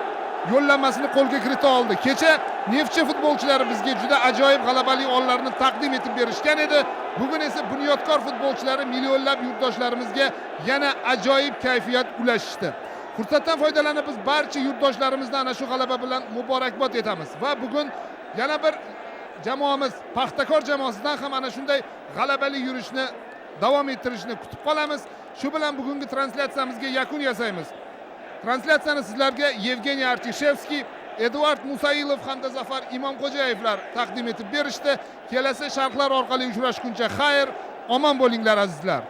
yo'llanmasini qo'lga kirita oldi. Kecha Neftchi futbolchilari bizga juda ajoyib g'alabali onlarni taqdim etib berishgan edi. Bugun esa Bunyodkor futbolchilari millionlab yurtdoshlarimizga yana ajoyib kayfiyat ulashishdi. Fursatdan foydalanib biz barcha yurtdoshlarimizni ana shu g'alaba bilan muborakbod etamiz va bugun yana bir jamoamiz Paxtakor jamoasidan ham ana shunday g'alabali yurishni davom ettirishni kutib qolamiz. Shu bilan bugungi translyatsiyamizga yakun yasaymiz. Translyatsiyani sizlarga Yevgeniy Artishevskiy, Eduard Musailov hamda Zafar Imomxo'jayevlar taqdim etib berishdi. Kelasi sharhlar orqali uchrashguncha xayr, omon bo'linglar azizlar.